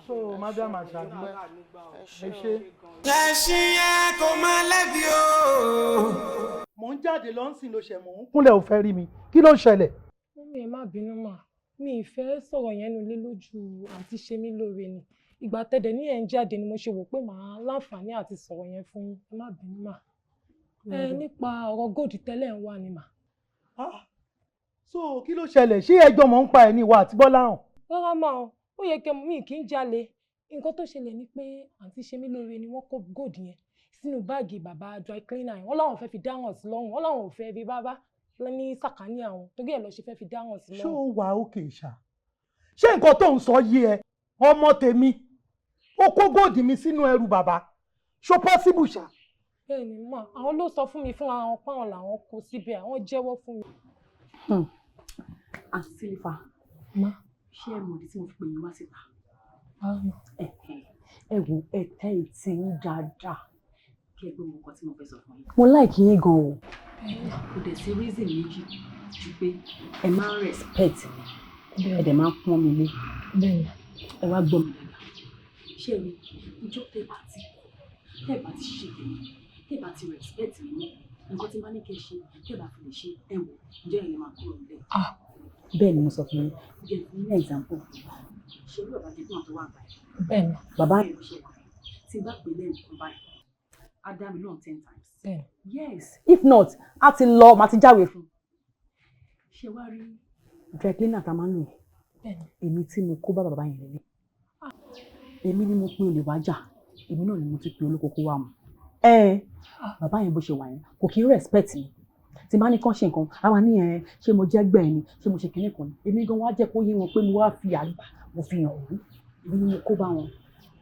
So madam Àṣàbí, ẹ ṣé. Ẹṣin yẹn kò máa lẹ́bi o. Mò ń jáde lọ́nsìn ló ṣe mò ń kúnlẹ̀, ò fẹ́ rí mi. Kí ló ṣẹlẹ̀? Mummy, ẹ má bínú mà, mi ì fẹ́ sọ̀rọ̀ yẹn nulẹ̀ lójú àǹtí ṣe mí lóore ni. Ìgbà tẹ̀dẹ̀ ní ẹ̀ ń jáde ni mo ṣe wò pé màá láǹfààní àti sọ̀rọ̀ yẹn fún yín. Ẹ má bínú mà. Ẹ nípa ọ̀rọ̀ gold tẹ́lẹ̀ ń wà ni mà. So kí ló ṣẹlẹ̀? Ṣé ẹjọ́ mọ̀ ń pa ẹ̀ ní ìwà àti Gbọ́láhàn? Rárá mà o, ó yẹ kẹ́ mi kì í jalè. Nǹkan tó ṣẹlẹ̀ ni pé àǹtí ṣe mí lóore ni wọ́n kó gold yẹn. sínú báàgì bàbá dry cleaner yẹn. Wọ́n láwọn fẹ́ fi dáràn sí lọ́rùn, wọ́n láwọn ò fẹ́ rí bàbá ní sàkání àwọn, torí ẹ̀ lọ ṣe fẹ́ fi dáràn sí Ṣé lọ́rùn. ó wà òkè ṣá? Ṣé nǹkan tó ń sọ yé ẹ? Ọmọ tèmi, ó kó góòdì mi sínú ẹrù bàbá, ṣó possible ṣá? Bẹ́ẹ̀ ni mà, àwọn ló sọ fún mi fúnra wọn páwọn làwọn kó síbẹ̀, àwọn jẹ́wọ́ fún mi. Àǹtí Sílífà, ṣé ẹ mọ̀ ìdí tí mo fi pè yín wá síta? Ẹ wo, ẹ tẹ́ etí yín dáadáa kí ẹ gbọ́ mọ nǹkan tí mo fẹ́ sọ fún yín. Mo like yín gan o. Kò dẹ̀ sí reason méjì ju pé ẹ máa ń respect mi, ẹ dẹ̀ máa ń pọ́n mi lé. Ẹ wá gbọ́ mi dáadáa. Ṣé rí ìjọ tẹ́ bá ti kọ̀, tẹ́ bá ti ṣe tèmi, tẹ́ bá ti respect mi mọ́, nǹkan tí bá ní kẹ́ ṣe, tẹ́ bá fi lè ṣe, ẹ wò, ǹjẹ́ ẹ lè máa kúrò nílẹ̀? Bẹ́ẹ̀ ni mo sọ fún yín. Jẹ́ fún yín ní example. Ṣé bí bàbá jẹ́ tó wà báyìí? Bẹ́ẹ̀ni. Bàbá yẹn ló ṣe wà. Tí n bá pè lẹ́ẹ̀kan báyìí, á dá mi lóhùn 10 times. Bẹ́ẹ̀ni. Yes. If not, á ti lọ, màá ti jáwèé fún. Ṣé wàá rí dry cleaner tá a máa ń lò yìí? Bẹ́ẹ̀ni. Èmi tí mo kó bá bàbá yẹn lélẹ̀. Èmi ni mo pe olè wá jà, èmi náà ni mo ti pe olókoko wá mu. Ẹ bàbá yẹn bó ṣe wà yẹn, kò kí ń respect mi. Tí bá ní kán ṣe nǹkan, á wà ní ẹ, ṣé mo jẹ́ gbẹ̀ ni, ṣé mo ṣe kinní kan ni? Èmi gan wá jẹ́ kó yé wọn pé mo wá fi àgbà, mo fi hàn wọ́n. Èmi ni mo kó bá wọn.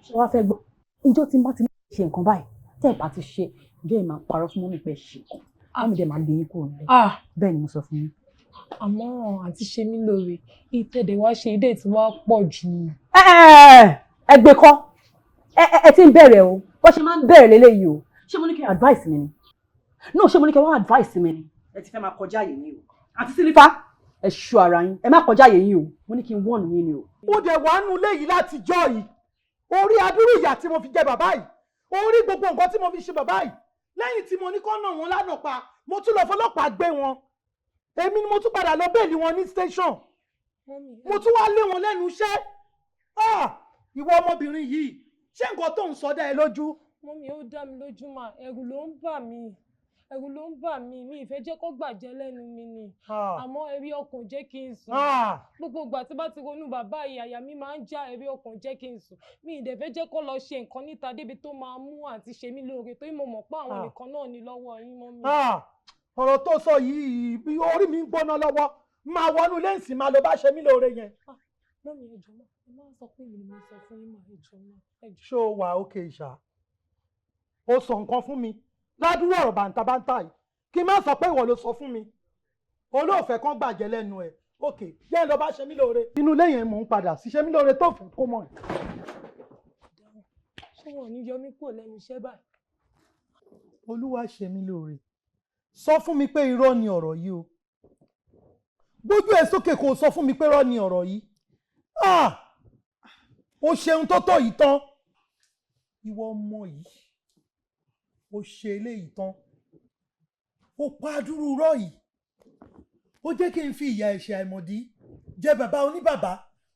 Ṣé wàá fẹ́ gbọ́? Ìjọ́ tí n bá ti ṣe nǹkan báyìí, tẹ́ ẹ̀ bá ti ṣe, ìjọ́ yẹn máa parọ́ fún mummy pé ẹ ṣe nǹkan. Mummy dẹ̀ máa lé yín kúrò nílé. Bẹ́ẹ̀ ni mo sọ fún yín. Àmọ́ àǹtí ṣe mí lóore, ìtẹ̀dẹ̀ wá ṣe ilé tí wàá pọ̀ jù. Ẹ gbé kọ́, ẹ ti ń bẹ̀rẹ̀ o, bó ṣe máa ń bẹ̀rẹ̀ lélẹ́yìí o. Ṣé mo ní kí advice mi ni? No, ṣé mo ní kí wọ́n advice mi ni? Ẹ ti fẹ́ máa kọjá àyè yín o. Àǹtí Sílífà, ẹ ṣọ́ ara yín, ẹ má kọjá àyè yín o. Mo ní kí n warn yín ni o. Ó dẹ̀ wà nù ilé yìí láti jọ́ yìí, orí adúrú ìyà tí mo fi jẹ bàbá yìí, orí gbogbo nǹkan tí mo fi ṣe bàbá yìí, lẹ́yìn tí mo ní kọ́ nà wọ́n lánàá pa, mo tún lọ fọlọ́pàá gbé wọn, èmi ni mo tún padà lọ bail wọn ní station, mo tún wá lé wọn lẹ́nu iṣẹ́. Ah, ìwọ ọmọbìnrin yìí, ṣé nǹkan tó ń sọ dá ẹ lójú? Mummy, ó dá mi lójú mà, ẹ̀rù ló ń bà mí. Ẹ̀rù ló ń bà mí, mi ì fẹ́ jẹ́ kó gbàjẹ́ lẹ́nu mi ni. Àmọ́ ẹ̀rí ọkàn jẹ́ kí n sùn. Gbogbo ìgbà tí bá ti ronú bàbá yìí, àyà mi máa ń já, ẹ̀rí ọkàn jẹ́ kí n sùn. Mi ì dẹ̀ fẹ́ jẹ́ kó lọ ṣe nǹkan níta débi tó máa mú àǹtí ṣe mí lóore, torí mo mọ̀ pé àwọn nìkan náà ni lọ́wọ́ yín, mummy. Ọ̀rọ̀ tó sọ yìí, bí orí mi ń gbóná lọ́wọ́, máa wọnú lẹ́ǹsì, máa lọ bá ṣe mí lóore yẹn. Mummy, ẹ jọ̀ọ́ má, ẹ má sọ pé èmi ni mo sọ fún yín mà, ẹ jọ̀ọ́ má, ẹ jọ̀ọ́. Ṣé o wà ókè ìṣá? Ó sọ nǹkan fún mi ládùúrò ọ̀rọ̀ bàǹtàbàǹtà yìí, kí n má sọ pé ìwọ ló sọ fún mi, olóòfẹ́ kan gbàjẹ́ lẹ́nu ẹ̀. Òkè jẹ́ lọ bá ṣe mí lóore inú ilé yẹn, mò ń padà sí ṣe mí lóore tó fẹ́ kó mọ̀ ẹ́. Ṣé wọn ò ní yọ mí kúrò lẹ́nu iṣẹ́ báyìí? Olúwa ṣe mí lóore, sọ fún mi pé irọ́ ni ọ̀rọ̀ yìí o. Gbójú ẹ sókè kó o sọ fún mi pé irọ́ ni ọ̀rọ̀ yìí. Ah, o ṣeun tó tó yìí tán, ìwọ ọmọ yìí, o ṣe eléyìí tán, o pa dúró rọ yìí, ó jẹ́ kí n fi ìyà ẹ̀ṣẹ̀ àìmọ̀dí jẹ bàbá oníbàbá,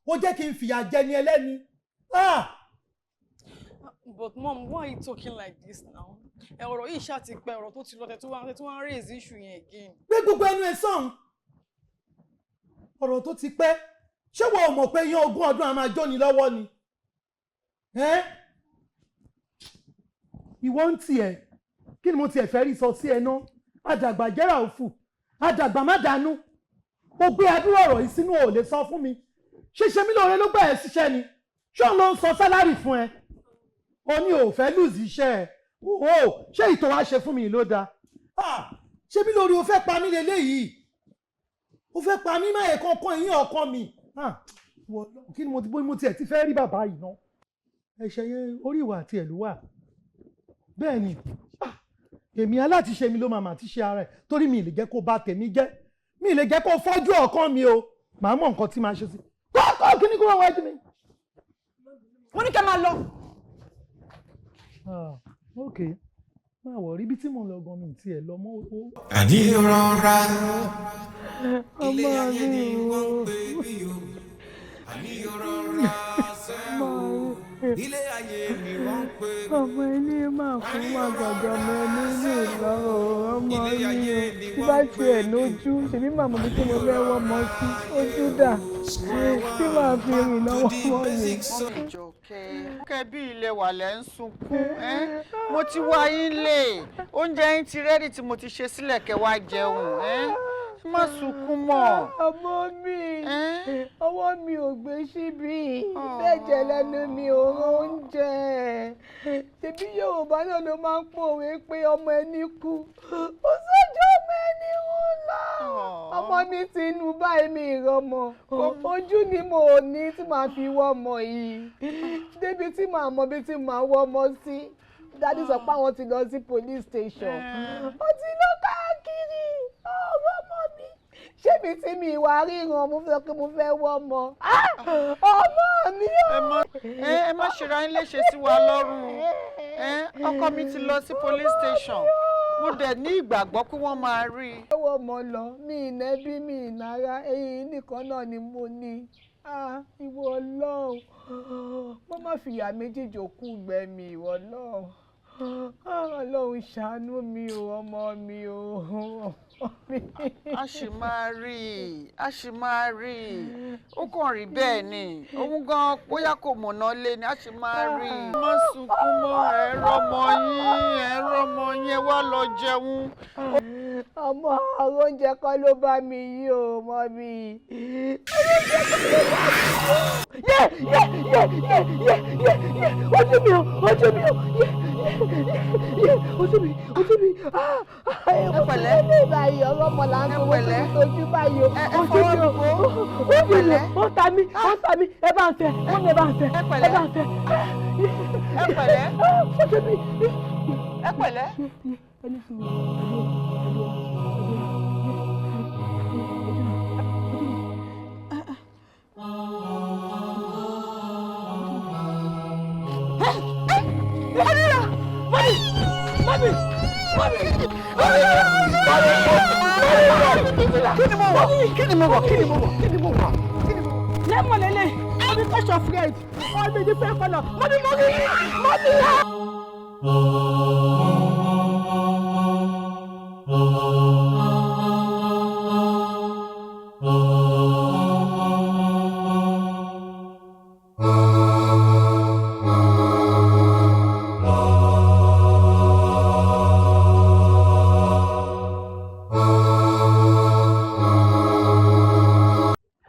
ó jẹ́ kí n fìyà jẹni ẹlẹ́ni. Ah! But mom, why are you talking like this now? Ẹ ọ̀rọ̀ yìí ṣáà ti pẹ́, ọ̀rọ̀ tó ti lọ, tẹ tí wọ́n raise issue yẹn again. Gbé gbogbo ẹnu ẹ sọ̀hún. Ọ̀rọ̀ tó ti pẹ́, ṣé wọ́n ò mọ̀ pé yán 20 ọdún a máa jóni lọ́wọ́ ni? Ẹ́ ìwọ ń tiẹ̀, kí ni mo tiẹ̀ fẹ́ rí sọ sí ẹ ná? Àdàgbà jẹ́ra òfù, àdàgbà má dànù. Ó gbé adúrò ọ̀rọ̀ yìí sínú, ò lè sọ fún mi. Ṣé ṣe mí lóore ló gbà ẹ́ síṣẹ́ ni? Ṣé òun ló ń sọ salary fún ẹ? O ní ò fẹ́ lose iṣẹ́ ẹ o. Ṣé ìtò wa ṣe fún mi ló dáa? Ṣé mi lóore, o fẹ́ pa mí leléyìí, o fẹ́ pa mí má yẹ kankan ìyín ọkàn mi. Kí ni mo ti bó mo tiẹ̀ ti fẹ́ rí bàbá yìí ná? Ẹ̀ṣẹ̀ yẹn orí ìwà àti ẹ̀ ló wà. Bẹ́ẹ̀ ni èmi alátiṣe mi ló máa mà ti ṣe ara ẹ̀, torí mi ì lè jẹ́ kó bà tèmi jẹ́, mi ì lè jẹ́ kó fọ́jú ọkàn mi o. Màá mọ̀ nǹkan tí màá ṣe sí kọ́kọ́ kí ni kó wọ́n wájú mi. Wọ́n ní kẹ́ máa lọ. Ok, máa wọ̀ rí ibi tí mò ń lọ gan, mi tiẹ̀ lọ mọ́ o. Àní rọra. Ọmọ mi o. Àní rọra sẹ́ o. Ilé ayé ni wọ́n ń pè. Ọmọ ilé máa fún wa gbàgbọ́, ọmọ ẹni ní ìlọrọ, ọmọ mi o. Tí bá tiẹ̀ lójú, ṣèbí màmá mi tí mo fẹ́ wọ́ ọmọ sí ojú dà tí màá fi rìn lọ́wọ́ mọ́ mi. Mummy Jọkẹ́. Kẹ́ bí ilé wà lẹ́ ń sunkún ẹ́. Mo ti wá yín lé, oúnjẹ yín ti ready tí mo ti ṣe sílẹ̀, kẹ́ wá jẹun ẹ́. Má sunkún mọ́. Ọmọ mi, ọwọ́ mi ò gbé síbí, bẹ́ẹ̀ jẹ́ lẹ́nu mi ò rán oúnjẹ. Ṣebí Yorùbá náà ló máa ń pòwe pé ọmọ ẹni kú, ó sọ́jọ́ ọmọ ẹni ń lọ. Ọmọ mi ti nu báyìí, mi ìrọmọ. Ojú ni mo ní tí màá fi wọ́ ọmọ yìí. Débi tí màá mọ bí tí màá wọ́ ọmọ sí. Daddy sọ pé àwọn ti lọ sí police station. Ó ti lọ káàkiri. Ọwọ́ ọmọ mi. Ṣé mi tí mi ìwà ríran, mo fẹ́ pé mo fẹ́ wọ́ ọmọ? Ọmọ mi o. Ẹ má ṣe ra yín léṣe sí wa lọ́rùn. Ọkọ mi ti lọ sí police station. Mo dẹ̀ ní ìgbàgbọ́ pé wọ́n máa rí i. Ẹ wọ́ ọmọ lọ, mi ìnẹ́bí, mi ìnára, eyín nìkan náà ni mo ní. Ìwọ Ọlọ́run, mo má fìyà méjèèjì òkú gbẹ̀mí, ìwọ Ọlọ́run. Ọlọ́run ṣàánú mi o, ọmọ mi o. A sì máa rí i, a sì máa rí i. Ó kàn rí bẹ́ẹ̀ ni, òun gan bóyá kò mọ̀nà lé ni, a sì máa rí i. Má sunkún mọ́, ẹ rọ́mọ yín, ẹ rọ́mọ yín, ẹ wá lọ jẹun. Ọmọ, oúnjẹ kọ́ ló bá mi yí o, ọmọ mi. Yé yé yé yé yé yé yé, ojú mi o, ojú mi o, yé yé yé, ojú mi, ojú mi. Ẹ pẹ̀lẹ́. Ẹ báyìí, ọlọ́mọ là ń gbowó tó ti tójú báyìí o. Ojú mi o, ojú mi o, ó ta mí, ó ta mí, ẹ bá ń fẹ́, ó ní ẹ bá ń fẹ́, ẹ bá ń fẹ́. Ẹ pẹ̀lẹ́. Ojú mi. Ẹ pẹ̀lẹ́. Ẹni sùúrù, ẹdùn, ẹdùn. Kí ni mo wọ̀? Kí ni mo wọ̀? Kí ni mo wọ̀? Kí ni mo wọ̀? Lẹ́mọ̀ lélẹ̀, omi touch of red, omi different colour, mo ní mo rí, mo ní yá.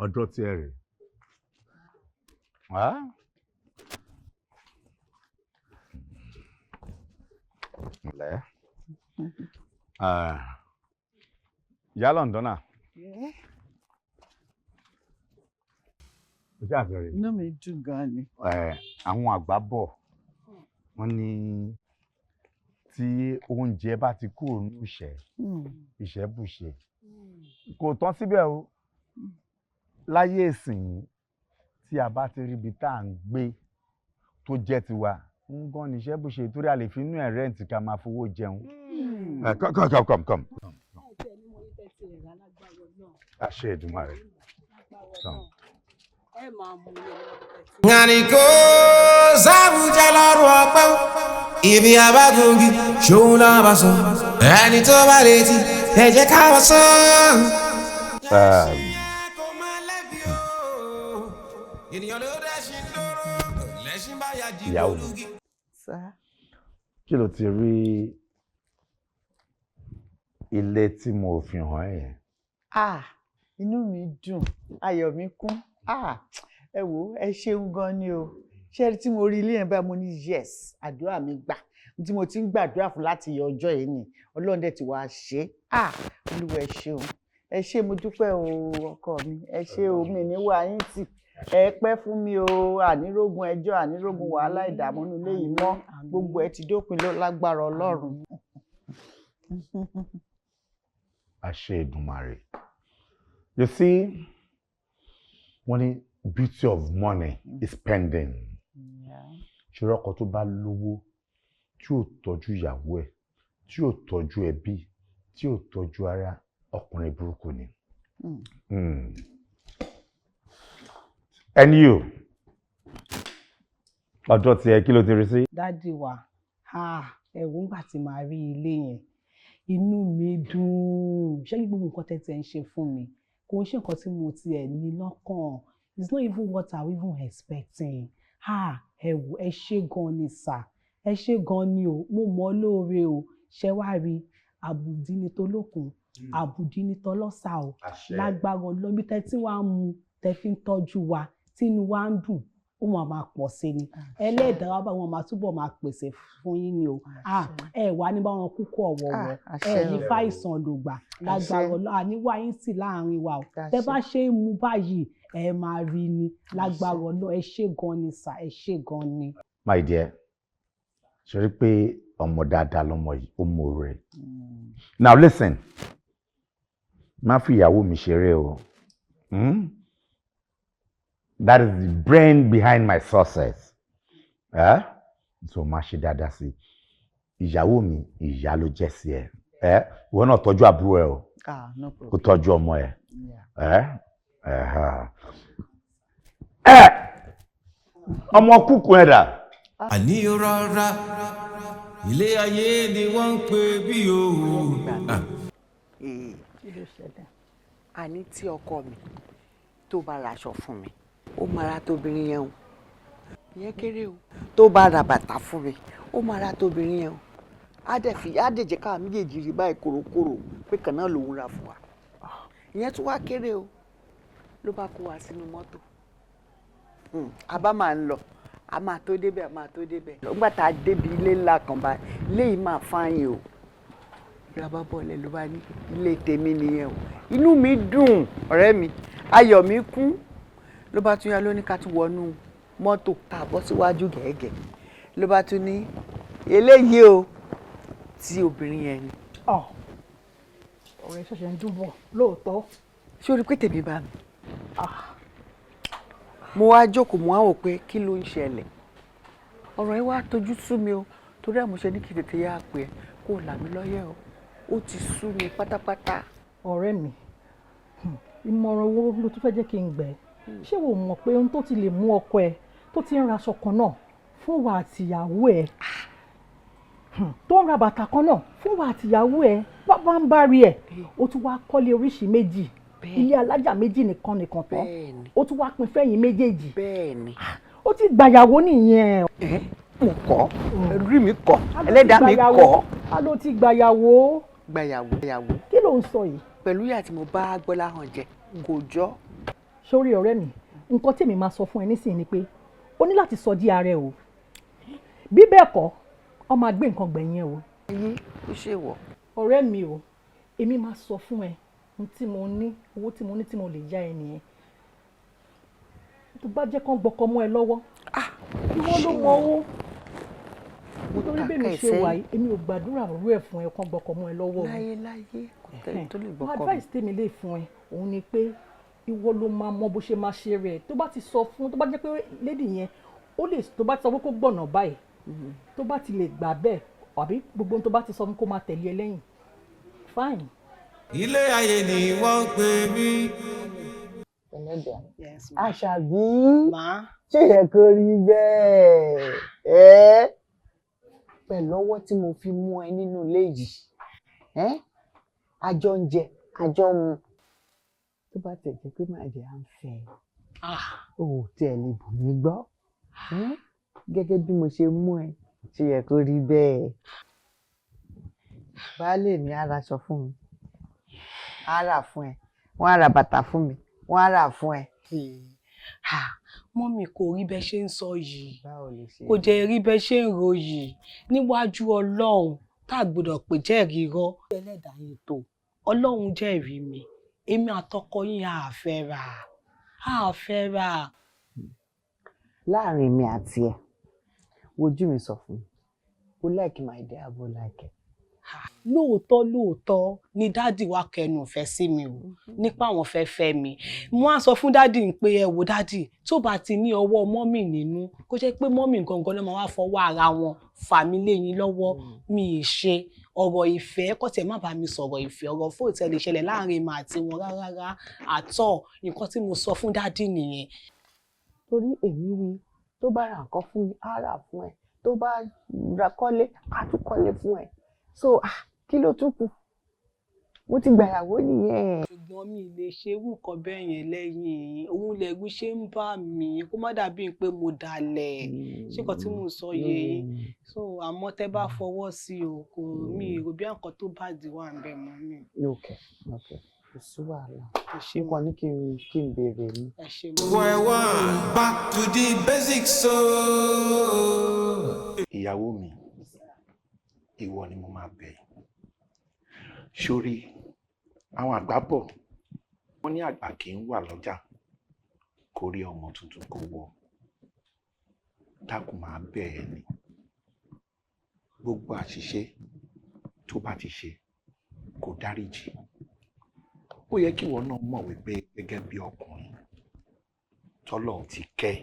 Ọjọ́ tí ẹ rè é. Ǹlẹ́. Ìyá Lọ́ndọ́nà. Ojú àbẹ̀rẹ̀. Inú mi dùn gan ni. Àwọn àgbà bọ̀, wọ́n ní tí oúnjẹ bá ti kúrò ní ìṣẹ́, ìṣẹ́ bùṣe. Kò tán síbẹ̀ o. Láyé ìsìn tí a bá ti ríbi tá à ń gbé tó jẹ́ tiwa, ń gan ni iṣẹ́ bó ṣe, torí a lè fi inú ẹ̀ rẹ́ǹtì ká máa fowó jẹun. Come come come come. Àṣẹ Èdùmàrè. Ngànìkó sábùjá lọ́rùn ọpẹ́, ibi abágungi ṣòun náà bá sọ, ẹni tó bá létí ẹ jẹ́ ká wọ́n sọ. Ìyàwó mi, kí ló ti rí ilé tí mo fi hàn ẹ́ yẹn? Ah, inú mi dùn, ayọ̀ mi kún. Ah, ẹ wò, ẹ ṣeun gan ni o. Ṣé tí mo rí ilé yẹn báyìí, mo ní yes, àdúrà mi gbà. Tí mo ti ń gbàdúrà fún láti yọ ọjọ́ yìí ni Ọlọ́run dẹ̀ ti wá ṣe. Ah, Olúwa ẹ ṣeun. Ẹ ṣé, mo dúpẹ́ o, ọkọ mi. Ẹ ṣé o, mi ní wá yín tì. Ẹ pẹ́ fún mi o, ànírógun ẹjọ́, ànírógun wàhálà, ìdààmú nílé yìí mọ́. Gbogbo ẹ ti dópin lágbára Ọlọ́run. Àṣẹ Èdùmàrè. You see, wọ́n ní beauty of money is spending. Ṣòro ọkọ tó bá lówó tí ò tọ́jú ìyàwó ẹ̀, tí ò tọ́jú ẹbí, tí ò tọ́jú ara, ọkùnrin burúkú ni. Ẹni o, ọjọ́ tí ẹ kí ló ti rí sí? Daddy wa, ẹ̀rù ń gbà tí màá rí ilé yẹn, inú mi dùn. Ṣé gbogbo nǹkan tẹ́tẹ́ ń ṣe fún mi kò ń ṣe nǹkan tí mo tiẹ̀ ní lọ́kàn? It's not even what I even expecting. Ẹ wò, ẹ ṣé gan ni sà, ẹ ṣé gan ni o, mo mọ̀ ọ́ lóore o. Ṣé wàá rí àbùdí ni tolókun, àbùdí ni tọlọ́sà o. Lágbára Ọlọ́run, bí tẹ́ tí wàá mú tẹ́ fi ń tọ́jú wa tínú wa ń dùn, ó máa máa pọ̀ sí ni. Ẹlẹ́dàá wa bá wọn máa túbọ̀ máa pèsè fún yín ni o. Ẹ wà ní báwọn kúkú ọ̀wọ̀ọ̀wọ̀, ẹ ní fàìsàn lògbà, lágbára Ọlọ́run àníwá yín sì láàrin wa o. Tẹ́ bá ṣe é mu báyìí ẹ máa rí ni, lágbára Ọlọ́run. Ẹ ṣé gan ni sà, ẹ ṣé gan ni. My dear, ṣe rí pé ọmọ dáadáa lọmọ yìí, ó mọ rẹ. Now listen, má fi ìyàwó mi ṣeré o. That is the brain behind my success. Eh? So má ṣe dáadáa sí ìyàwó mi, ìyá ló jẹ́ sí ẹ. Ìwọ náà tọ́jú àbúrò ẹ o. Ah, no problem. Kó tọ́jú ọmọ ẹ. Ẹ ẹ ọmọ kúkú ẹ dà. Àní rọra, ilé ayé ni wọ́n ń pè bí o. Kí ló ṣẹlẹ̀? Àní tí ọkọ mi tó bá raṣọ fún mi, ó máa ra tóbìnrin yẹn o, ìyẹn kéré o. Tó bá ra bàtà fún mi, ó máa ra tóbìnrin yẹn o. Á dẹ̀ fi á dẹ̀ jẹ́ káwa méjèèjì rí báyìí kòrókòrò pé kan náà lòún ra fún wa. Ìyẹn tún wá kéré o. Ló bá kó wa sínú mọ́tò, a bá máa ń lọ, a máa tó débẹ̀, a máa tó débẹ̀. Nígbà tá a débi ilé ńlá kan báyìí, ilé yìí máa fáyín o. Ló bá bọ̀lẹ̀, ló bá ní ilé tèmi nìyẹn o. Inú mi dùn, ọ̀rẹ́ mi, ayọ̀ mi kún. Ló bá tún yá, ló ní ká tún wọnú mọ́tò, ká bọ́ síwájú gẹ̀ẹ́gẹ̀. Ló bá tún ní eléyìí o, tí obìnrin yẹn ni. Ọ̀rẹ́ ṣẹ̀ṣẹ̀ ń dúbọ̀ lóòótọ́. Ṣé o rí pé tèmi bá mi? Mo wá jókòó, mo wá wò pé kí ló ń ṣẹlẹ̀. Ọ̀rọ̀ yìí wá tojú sú mi o, torí ẹ̀ mo ṣe ní kí tètè yá pé ẹ kó là mí lọ́yẹ̀ o. Ó ti sú mi pátápátá. Ọ̀rẹ́ mi, ìmọ̀ràn wo ló tún fẹ́ jẹ́ kí n gbẹ́? Ṣé wo mọ̀ pé ohun tó ti lè mú ọkọ ẹ tó ti ń raṣọ kan náà fún wa àtìyàwó ẹ, tó ń ra bàtà kan náà fún wa àtìyàwó ẹ, bá ń bá rí ẹ, ó tún wá kọ́lé oríṣi méjì, ilé alájà méjì nìkan nìkan tán, ó tún wá pín fẹ́yìn méjèèjì, ó ti gbàyàwó nìyẹn. Mo kọ́, rí mi kọ́, ẹlẹ́dàá mi kọ́. A ló ti gbàyàwó. Gbàyàwó, gbàyàwó. Kí ló ń sọ yìí? Pẹ̀lú ìyá tí mo bá Gbọ́láhàn jẹ, kò jọ. Sórí ọ̀rẹ́ mi, nǹkan tí èmi máa sọ fún ẹ nísìnyí ni pé o ní láti sọ di ara ẹ o. Bí bẹ́ẹ̀ kọ́, ọ máa gbé nǹkan gbẹ̀yìn ẹ o. Ayé ó ṣe wọ̀. Ọ̀rẹ́ mi o, èmi máa sọ fún ẹ ohun tí mo ní, owó tí mo ní tí mo lè yá ẹ nìyẹn. Tó bá jẹ́ kán gbọ́kọ mọ́ ẹ lọ́wọ́, ìwọ ló mọ owó. Nítorí bẹ́ẹ̀ mi ṣe wà yìí, èmi ò gbàdúrà rú ẹ̀ fún ẹ kán gbọ́kọ mọ́ ẹ lọ́wọ́. Láyé láyé, kò tẹ́ tó lè gbọ́kọ mi. Advice tèmi lè fún ẹ, òun ni pé ìwọ ló máa mọ bó ṣe máa ṣe rẹ̀. Tó bá ti sọ fún, tó bá jẹ́ pé lady yẹn, ó lè, tó bá ti sọ pé kó gbọ̀nà báyìí, tó bá ti lè gbà bẹ́ẹ̀, àbí gbogbo ohun tó bá ti sọ fún kó máa tẹ̀lé ẹ lẹ́yìn. Fine. Ilé ayé ni wọ́n ń pè mí. Àṣàbí, ṣé yẹ kó rí bẹ́ẹ̀? Ẹ́ pẹ̀lú ọwọ́ tí mo fi mú ẹ nínú ilé yìí, àjọ ń jẹ, àjọ ń mu. Tó bá tẹ̀ jẹ́ pé màá jẹ́ à ń fẹ́ ẹ, o ò tiẹ̀ lè bù mí gbọ́. Gẹ́gẹ́ bí mo ṣe mú ẹ, ṣé yẹ kó rí bẹ́ẹ̀? Baálé mi á raṣọ fún mi, á rà fún ẹ, wọ́n á ra bàtà fún mi, wọ́n á rà fún ẹ. Mọ́mì, kò rí bẹ́ẹ̀ ṣe ń sọ yìí, kò jẹ́ rí bẹ́ẹ̀ ṣe ń ro yìí. Níwájú Ọlọ́run tá a gbọ́dọ̀ pè jẹ́rìí irọ́. Ẹlẹ́dàá yín tó, Ọlọ́run jẹ́rìí mi, èmi àtọkọ yín á fẹ́ ra, á fẹ́ ra. Láàrin mi àti ẹ, wojú mi sọ fún mi, o like my dear, abo like ẹ. Lóòótọ́ lóòótọ́ ni dádì wa kẹnu ìfẹ́ sí mi o, nípa àwọn fẹ́ fẹ́ mi. Mo á sọ fún dádì pé ẹ wo dádì, tó bá ti ní ọwọ́ mọ́mì nínú, kó jẹ́ pé mọ́mì gangan ló máa wá fọwọ́ ara wọn fà mí léyìn lọ́wọ́. Mi ì ṣe ọ̀rọ̀ ìfẹ́, kó tiẹ̀ má bá mi sọ̀rọ̀ ìfẹ́, ọ̀rọ̀ fún ìtẹ́ lè ṣẹlẹ̀ láàrin mi àti wọn rárá àtọ̀. Nǹkan tí mo sọ fún dádì nìyẹn. Torí èmi rí, tó bá ra nǹkan fún mi, á rà fún ẹ, tó bá ra kọ́lé, á tún kọ́lé fún ẹ. So kí ló tún kù? Mo ti gbàyàwó nìyẹn. Ṣùgbọ́n mi lè ṣe irú nǹkan bẹ́ẹ̀ yẹn lẹ́yìn yín. Òun lẹ̀rù ṣe ń bà mí kó má dàbí pé mo dalẹ̀. Ṣé nǹkan tí mò ń sọ yé yín? So àmọ́ tẹ́ bá fọwọ́ sí o, kò mi rò bí nǹkan tó bá di wà ń bẹ̀ mọ́ mi. Ok, kò sí wàhálà. Nǹkan ní kí n béèrè ni. Ẹ ṣe. Square one, back to the basics. So. Ìyàwó mi, ìwọ ni mo máa bẹ̀. Sórí àwọn àgbà bọ̀, wọ́n ní àgbà kì í wà lọ́jà kó rí ọmọ tuntun kó wọ̀. Dákun, máa bẹ̀ ẹ́ ni, gbogbo àṣìṣe tó bá ti ṣe, kó dáríjì. Ó yẹ kí ìwọ náà mọ̀ wípé gẹ́gẹ́ bí ọkùnrin tọ́lọ́run ti kẹ́,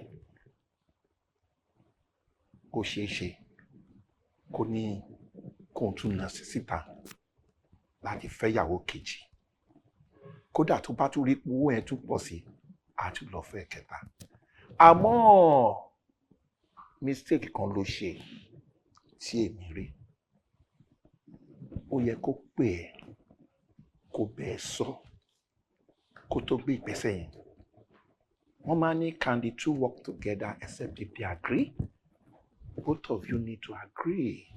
ó ṣeé ṣe kó ní kóun tún nà sí síta láti fẹ́yàwó kejì. Kódà tó bá tún rí owó yẹn tún pọ̀ sí, á tún lọ fẹ́ kẹta. Àmọ́ mistake kan ló ṣe tí èmi rí. Ó yẹ kó pè ẹ́, kó bẹ́ẹ̀ sọ kó tó gbé ìgbésẹ̀ yẹn. Wọ́n máa ní, "Can the two work together except if they agree?" Both of you need to agree.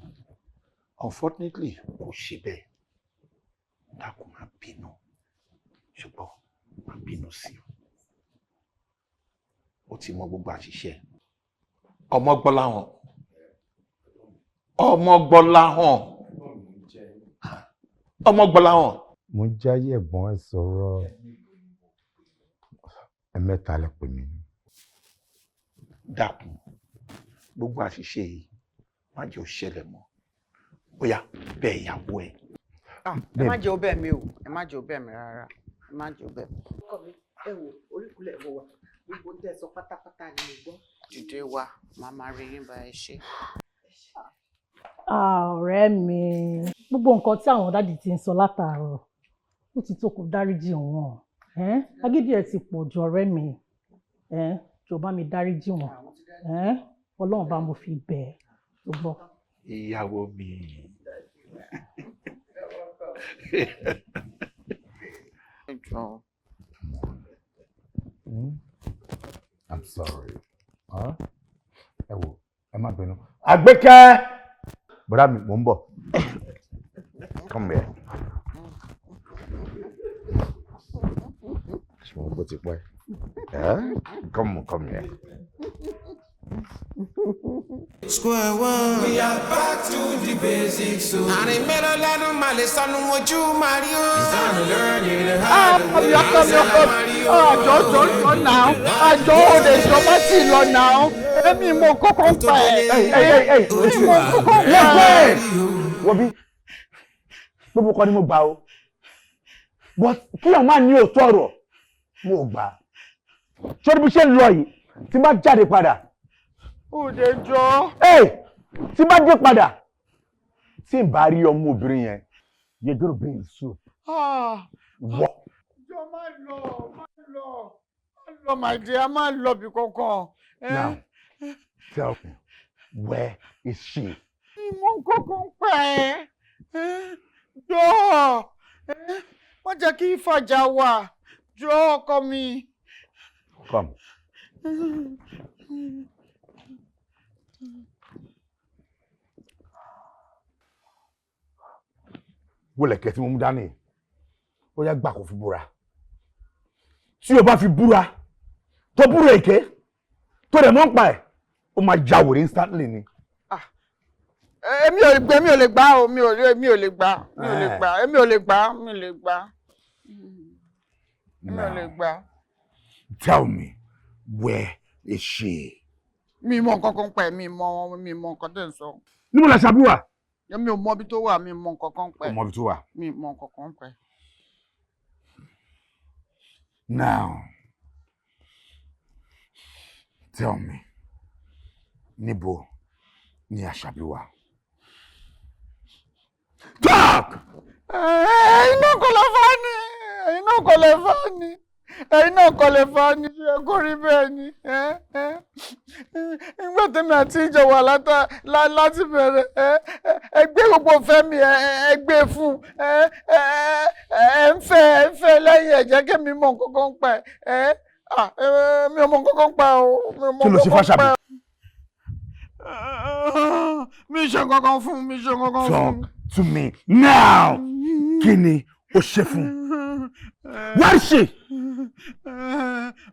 Unfortunately, kò ṣe bẹ́ẹ̀. Dákun, má bínú, ṣùgbọ́n má bínú sí i. Ó ti mọ gbogbo àṣìṣe. Ọmọgbọ́láhàn, Ọmọgbọ́láhàn, Ọmọgbọ́láhàn. Mo ń jáyé ẹ̀gbọ́n ẹ̀ sọ̀rọ̀. Ẹ̀mẹ́ta lẹ pè mí. Dákun, gbogbo àṣìṣe yìí, má jẹ́ ó ṣẹlẹ̀ mọ́. Bóyá bẹ́ẹ̀ ìyàwó ẹ̀. Ẹ má jẹ́ ó bẹ̀ mí o, ẹ má jẹ́ ó bẹ̀ mí rárá, ẹ má jẹ́ ó bẹ̀ mí. Ọkọ mi, ẹ wo oríkùlẹ̀ mo wà, gbogbo ń tẹ́ sọ pátápátá ni mo gbọ́. Dìde wa, màá máa rí yín bá ẹ ṣe. Ọ̀rẹ́ mi, gbogbo nǹkan tí àwọn daddy ti ń sọ látàárọ̀, ó ti tó. Kó dáríjì wọn. Agídí ẹ̀ ti pọ̀ jù, ọ̀rẹ́ mi. Jọ̀ọ́, bá mi dáríjì wọn. Ọlọ́run bá mo fi bẹ̀ ẹ́ tó gbọ́. Ìyàwó mi. Ẹ jọ̀ọ́. I'm sorry. Huh? Ẹ wò, ẹ má bínú. Àgbékẹ́! Bọ́dá mi, mò ń bọ̀. Come here. Ṣé mo gbọ́ ti pẹ́? Eh? Come, come here. Square one. We are back to the basics. So. Àrìn mélòó lẹ́nu máa lè sọnù ojú máa rí o. It's time to learn it the hard way. Ọkọ mi, ọkọ mi, àjọ jọ jọ náà, àjọ òde jọ má ti lọ náà, èmi mọ kókó ń pa ẹ. Èmi mọ kókó ń pa ẹ. Wọ́n bí gbogbo kan ni mo gbà o, but kíyàn má ní òótọ́ ọ̀rọ̀ mo ò gbà. Sórí bí ṣe ń lọ yìí, tí n bá jáde padà. Òde jọ. Ee, tí n bá dé padà, tí n bá rí ọmọ obìnrin yẹn, you're gonna be in soup. Wọ́. Jọ, má lọ, má lọ, má lọ, my dear, má lọ bí kankan. Now, tell me, where is she? Ìmọ̀ kókó ń pa ẹ́. Jọ, má jẹ́ kí ìfàjà wà, jọ, ọkọ mi. Come. Wo lẹ̀kẹ̀ tí mo mú dání? Ó yá, gbà kó fi búra. Tí o bá fi búra, tó búra èké, tó rẹ̀ mọ́ ń pa ẹ̀, ó máa ya wèrè instantly ni. Èmi ò gbà, èmi ò lè gbà o, mi ò lè gbà, mi ò lè gbà, èmi ò lè gbà, mi ò lè gbà, mi ò lè gbà. Tell me, where is she? Mi mọ nǹkan kan pa ẹ̀, mi mọ nǹkan tẹ̀ ń sọ. Níbo la ṣàbí wà? Mi ò mọ ibi tó wà, mi mọ nǹkan kan pa ẹ̀. O mọ ibi tó wà? Mi mọ nǹkan kan pa ẹ̀. Now, tell me, níbo ni Àṣàbí wà? Talk! Ẹ̀yin náà kò lè fà ni, ẹ̀yin náà kò lè fà ni. Ẹ̀yin náà kọ́ lè fa ni, ṣe kó rí bẹ́ẹ̀ ni. Nígbà tẹ́mi àti ìjọ wà láti bẹ̀rẹ̀, ẹ gbé gbogbo ìfẹ́ mi, ẹ gbé fún ẹ, ẹ ń fẹ́ lẹ́yìn, ẹ jẹ́ kémi mọ̀ nǹkan kan pa ẹ. Mi ò mọ̀ nǹkan kan pa o. Mi ò mọ̀ Kí ló ṣe nǹkan kan f'Àṣàbí? pa. Mi ṣe nǹkan kan fún, mi ṣe nǹkan kan fún. Talk to me now. Kí ni o ṣe fún? Where is she?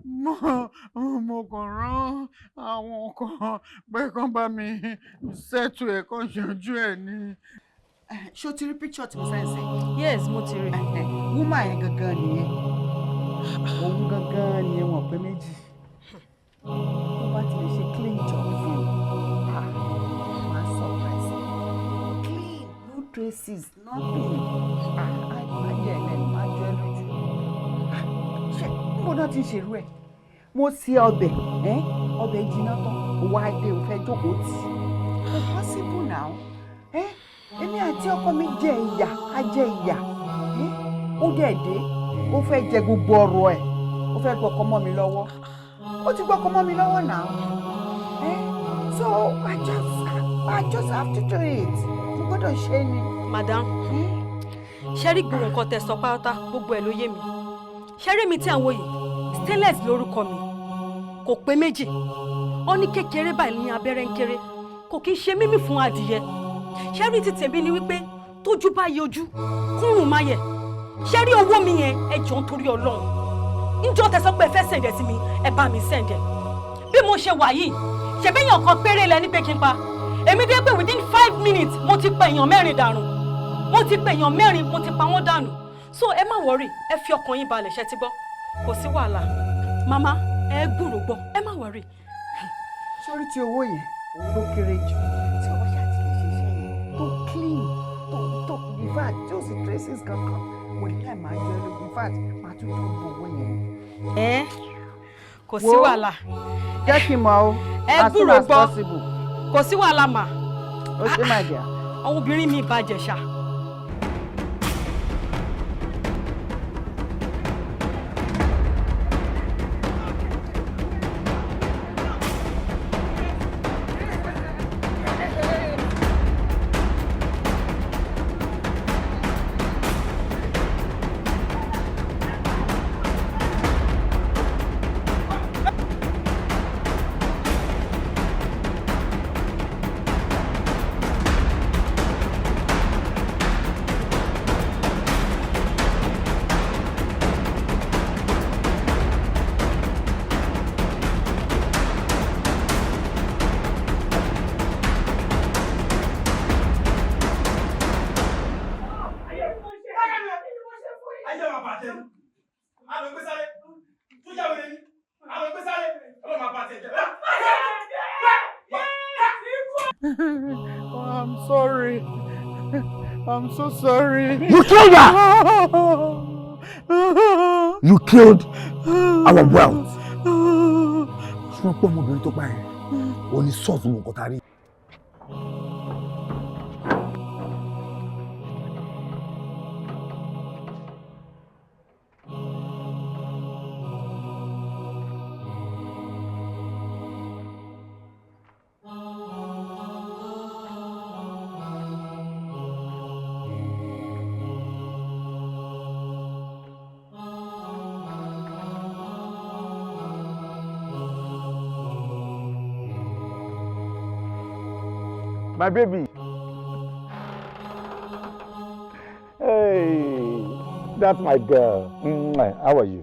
Mo kàn rán àwọn kan pé kán bá mi ṣètò ẹ̀, kán yanjú ẹ̀ ni. Ṣé o ti rí picture tí mo send sí? Yes, mo ti rí. Woman yẹn gangan nìyẹn. Òun gangan nìyẹn, wọn pé méjì. Tó bá ti lè ṣe clean job fún mi, ah, máa surprise. Clean, no traces, nothing. Ah, á jẹ́ ẹlẹ́nu, á jọ ẹ lójú. Ah, ṣé níbo náà ti ń ṣerú ẹ̀? Mo ṣe ọbẹ̀, ọbẹ̀ jiná tán, ó wá dé, o fẹ́ jókòó tì. Kò possible now. Èmi àti ọkọ mi jẹ ìyà, a jẹ ìyà. Ó dẹ̀ dé, ó fẹ́ jẹ gbogbo ọrọ̀ ẹ̀, ó fẹ́ gbọ́kọ mọ́ mi lọ́wọ́. Ó ti gbọ́kọ mọ́ mi lọ́wọ́ now. So I just have to do it. Mo gbọ́dọ̀ ṣe ni. Madam, ṣe rí gbogbo nǹkan tẹ́ sọ pátá, gbogbo ẹ̀ ló yé mi. Ṣe rí mi tí àwọn yìí, Stainless lórúkọ mi, kò pé méjì. Ó ní kékeré báyìí ní abẹ́rẹ́ ń kéré, kò kí ń ṣe mímì fún adìyẹ. Ṣe rí ti tèmi ni wípé tójú bá yẹ ojú, kúrùn má yẹ. Ṣe rí owó mi yẹn, ẹ jọ̀ọ́ nítorí Ọlọ́run, níjọ́ tẹ́ sọ pé ẹ fẹ́ send ẹ̀ sí mi, ẹ bá mi send ẹ̀. Bí mo ṣe wà yìí, ṣèbéyàn kan péré lẹ ní pé kí n pa èmi dé pé within 5 minutes mo ti pa èèyàn 4 dànù. Mo ti pa èèyàn 4, mo ti pa wọ́n dànù. So ẹ má worry, ẹ fi ọkàn yín balẹ̀. Ṣe ti gbọ́? Kò sí wàhálà, màmá, ẹ gbúrò gbọ́, ẹ má worry. Sórí tí owó yẹn, òun ló kéré jù. Tí ọba ṣáà ti lè ṣe iṣẹ́ yẹn tó clean, tó in fact, tí ó sì traces kankan, mo ní láì máa jọ ẹ lójú. In fact, máa tún tó bò owó yẹn. Ẹ kò sí wàhálà. Jẹ́ kí n mọ̀ o. Ẹ As soon gbúrò as gbọ́. possible. Kò sí wàhálà mà. Ó ṣe, my dear. Àwọn obìnrin mi bàjẹ́ ṣá. Ayé máa bàjẹ́ ni. Àwọn ìgbé sáré tó yà wẹ̀rẹ̀ ni. Àwọn ìgbé sáré ọlọ́run máa bàjẹ́ jẹ́. Oh, I'm sorry. I'm so sorry. You killed her! You killed our wealth. Ṣé wọ́n pọ̀ ọmọbìnrin tó pa yẹn? Ó ní sọ́ọ̀tù nǹkan tá a rí. My baby. Hey, that's my girl. Mwah. How are you?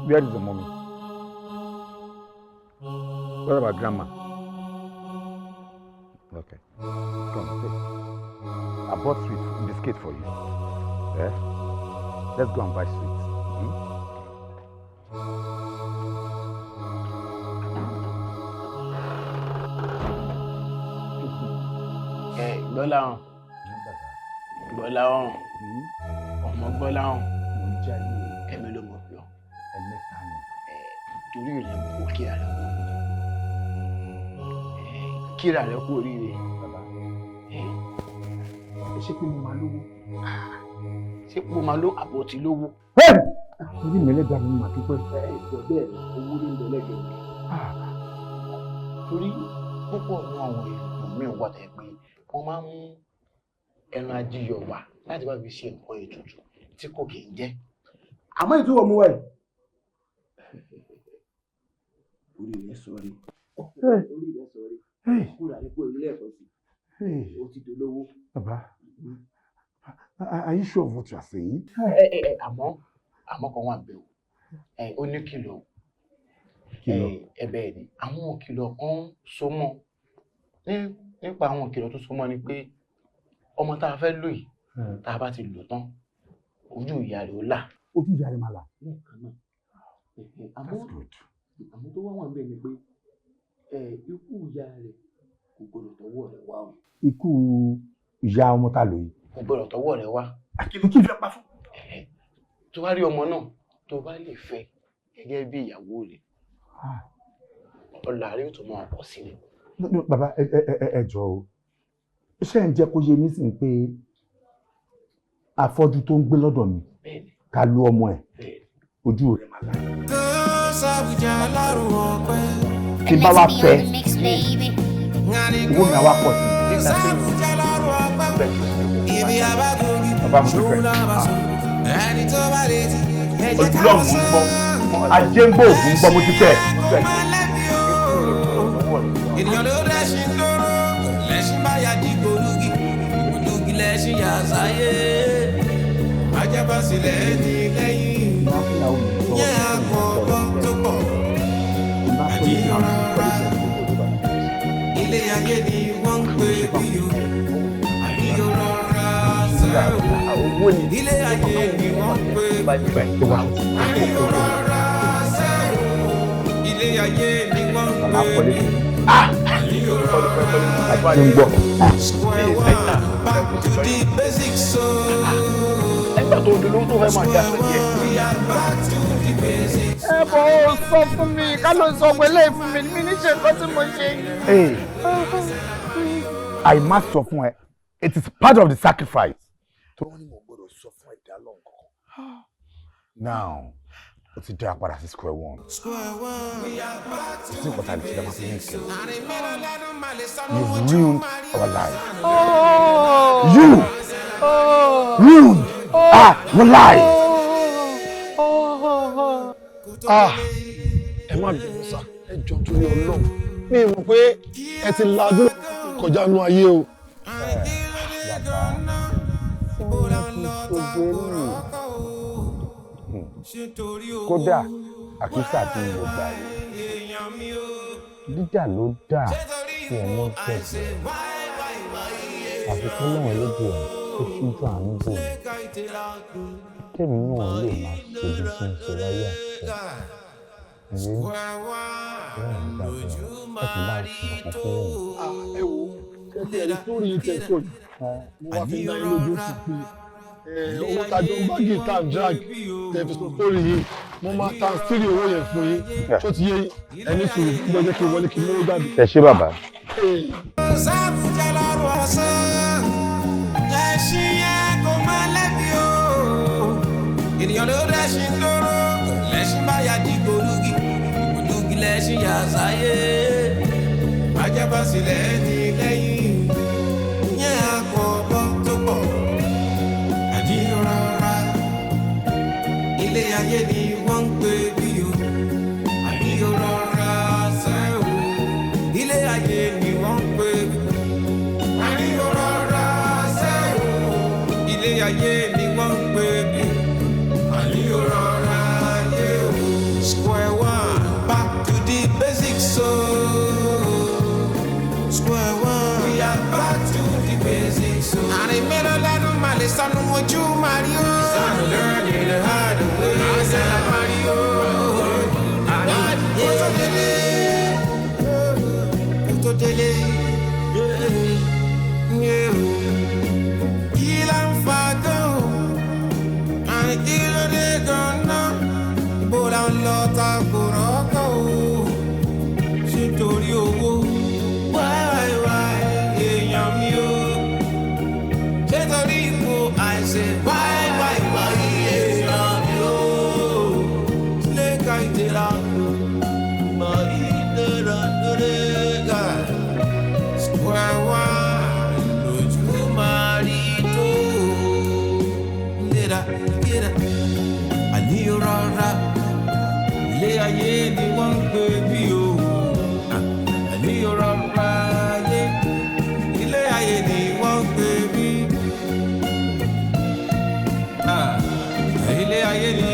Where is the mommy? What about grandma? Okay. Come, take. I bought sweet biscuit for you. Yeah? Let's go and buy sweets. Hmm? Ẹ Gbọ́láhàn, Gbọ́láhàn, ọmọ Gbọ́láhàn, ẹ̀mí ló mọ̀ pé ọ Ẹ̀mẹ́ta ni. Torí rẹ̀ kò kíra rẹ̀ kú kíra rẹ̀ kú oríire. Ẹ ṣe pé mo máa lówó. Ṣé mo máa ló àbò tí lówó. Orí mi ẹlẹ́dàá mi mà dúpẹ́. Ẹ jọ bẹ́ẹ̀ ni owó ní ìbẹ̀lẹ̀ gẹ̀gẹ̀. Torí púpọ̀ nínú àwọn èèyàn míì wà tẹ́ pé wọ́n máa ń mú ẹran ajíyọ̀ wá láti bá fi ṣe nǹkan ètùtù tí kò kì í jẹ́. Àmọ́ ìtúwọ̀ mú wáyé. Orí rẹ̀ sọ̀rí. Orí rẹ̀ sọ̀rí. Kúrò àdínkù èmi lẹ́ẹ̀kan sí. O ti dolówó. Bàbá, are you sure of what you are saying? Ẹ àmọ́ kan wà bẹ́ẹ̀ o. Ó ní kìlọ̀. Ẹ bẹ́ẹ̀ ni, àwọn òkìlọ̀ kan so mọ́. Nípa àwọn òkìlọ̀ tó so mọ́ ni pé ọmọ tá a fẹ́ lò yìí, tá a bá ti lò tán, ojú ìyá rẹ̀ ó là. Ojú ìyá rẹ̀ máa là. Lẹ́ẹ̀kan náà. Àmọ́ tó wá wà níbẹ̀ ni pé ikú ìyá rẹ̀ kò gbọdọ̀ tọwọ́ rẹ̀ wá o. Ikú ìyá ọmọ tá a lò yìí. Kò gbọdọ̀ tọwọ́ rẹ̀ wá. Kí ló fẹ́ pa fún? Tó bá rí ọmọ náà, tó bá lè fẹ́ gẹ́gẹ́ bí ìyàwó rẹ̀, ọlá rẹ̀ yóò tó máa pọ̀ sí ni. Bàbá, ẹ jọ̀ọ́ o, ṣé ń jẹ́ kó yé mi sí pé afọ́jú tó ń gbé lọ́dọ̀ mi ká lu ọmọ ẹ̀ ojú rẹ̀ máa là. Tí bá wá fẹ́, owó mi á wá pọ̀ sí i. Bàbá mi fẹ́. Ojúlọ́ọ̀mù ń gbọ́, ajé ń gbọ́, ògùn ń gbọ́, mo ti fẹ́. Ènìyàn ló dẹ́sìn lóró, lẹ́sìn bá ya di gbòlúgì, gbòlúgì lẹ́sìn yà sáyé. Ajábásílẹ̀ ní lẹ́yìn, yẹ́ àkọ́kọ́ tó pọ̀. Àjí rọra, ilé ayé ni wọ́n ń pè bí o. Àjí rọra sẹ́ o. Ilé ayé ni wọ́n ń pè bí o. Àjí rọra sẹ́ o. Ilé ayé ni wọ́n ń pè bí o. Back to the basics, so. Nígbà tó dolówó tó fẹ́ máa dá sí ẹ. Ẹ bọ̀ ó sọ fún mi, ká ló sọ pé lè fún mi, mi ní ṣe nǹkan tí mo ṣe. Hey, I must sọ fún ẹ, it is part of the sacrifice. Tó wọ́n ní mo gbọ́dọ̀ sọ fún ẹ̀dá lọ́hùn kankan. Now, ó ti dá padà sí square one. Sí nǹkan tá a lè ṣe dáná fún yín kẹ́. You've ruined our life. You ruined our life. Ah, ẹ má bínú sá, ẹ jọ̀ọ́ torí Ọlọ́run. Mi mọ̀ pé ẹ ti lajú kọjá nú ayé o. Kódà àkísà tí mo gbà yìí, dídà ló dà tí ọmọ tẹ̀sí, àfikún náà lójú ẹ̀ tó ṣíjú àánú bò mí, kémi náà lè máa ṣe bí ṣe ń ṣe láyé àtijọ́. Ẹ̀yẹ́ náà ń gbàgbọ́ ẹ kì bá ṣe nǹkan fún òun. Ẹ wo, ṣé ẹ rí sórí tẹ̀ sórí, mo wá fi dá yín lójú sí pé owó tájọ ń bá guitar drag tẹ̀ fi sọ sórí yìí, mo máa ta sírí owó yẹn fún yín. Ṣó ti yé ẹni sùúrù gbọ́dọ̀ kí n wọlé kí n mówó jáde. Ẹ ṣé bàbá. Ènìyàn ló dẹ́sìn lóró, lẹ́sìn bá ya di gbòlúgì, gbòlúgì lẹ́sìn yà sáyé. Ajábásílẹ̀ ní lẹ́yìn, yẹ́ àkọ́kọ́ tó pọ̀. Àjí rọra, ilé ayé ni wọ́n ń pè bí o. Àjí rọra sẹ́ o, ilé ayé ni wọ́n ń pè bí o. Àjí rọra sẹ́ o, ilé ayé ni wọ́n ń pè bí o. Square one, back to the basics, so. Square one, we are back to the basics, so. Àrìnmẹ́lọ́ lẹ́nu mà lè sọnù ojú Mario. Sọnù learning the hard way. Àṣẹ Mario. Kó tó délé, kó tó délé. Kí ló ń fa gan-an? Àrìn kí ló dé gan-an? Ibo la ń lọ ta kò rọ́kọ̀ o, ṣé torí owó? Wáí wáí èèyàn mi o, ṣé torí ipò àìsè? Wáí wáí wáí èèyàn mi o. Ilé ayé ni wọ́n ń pè bí o. Àní rọra ayé. Ilé ayé ni wọ́n ń pè bí. Ilé ayé ni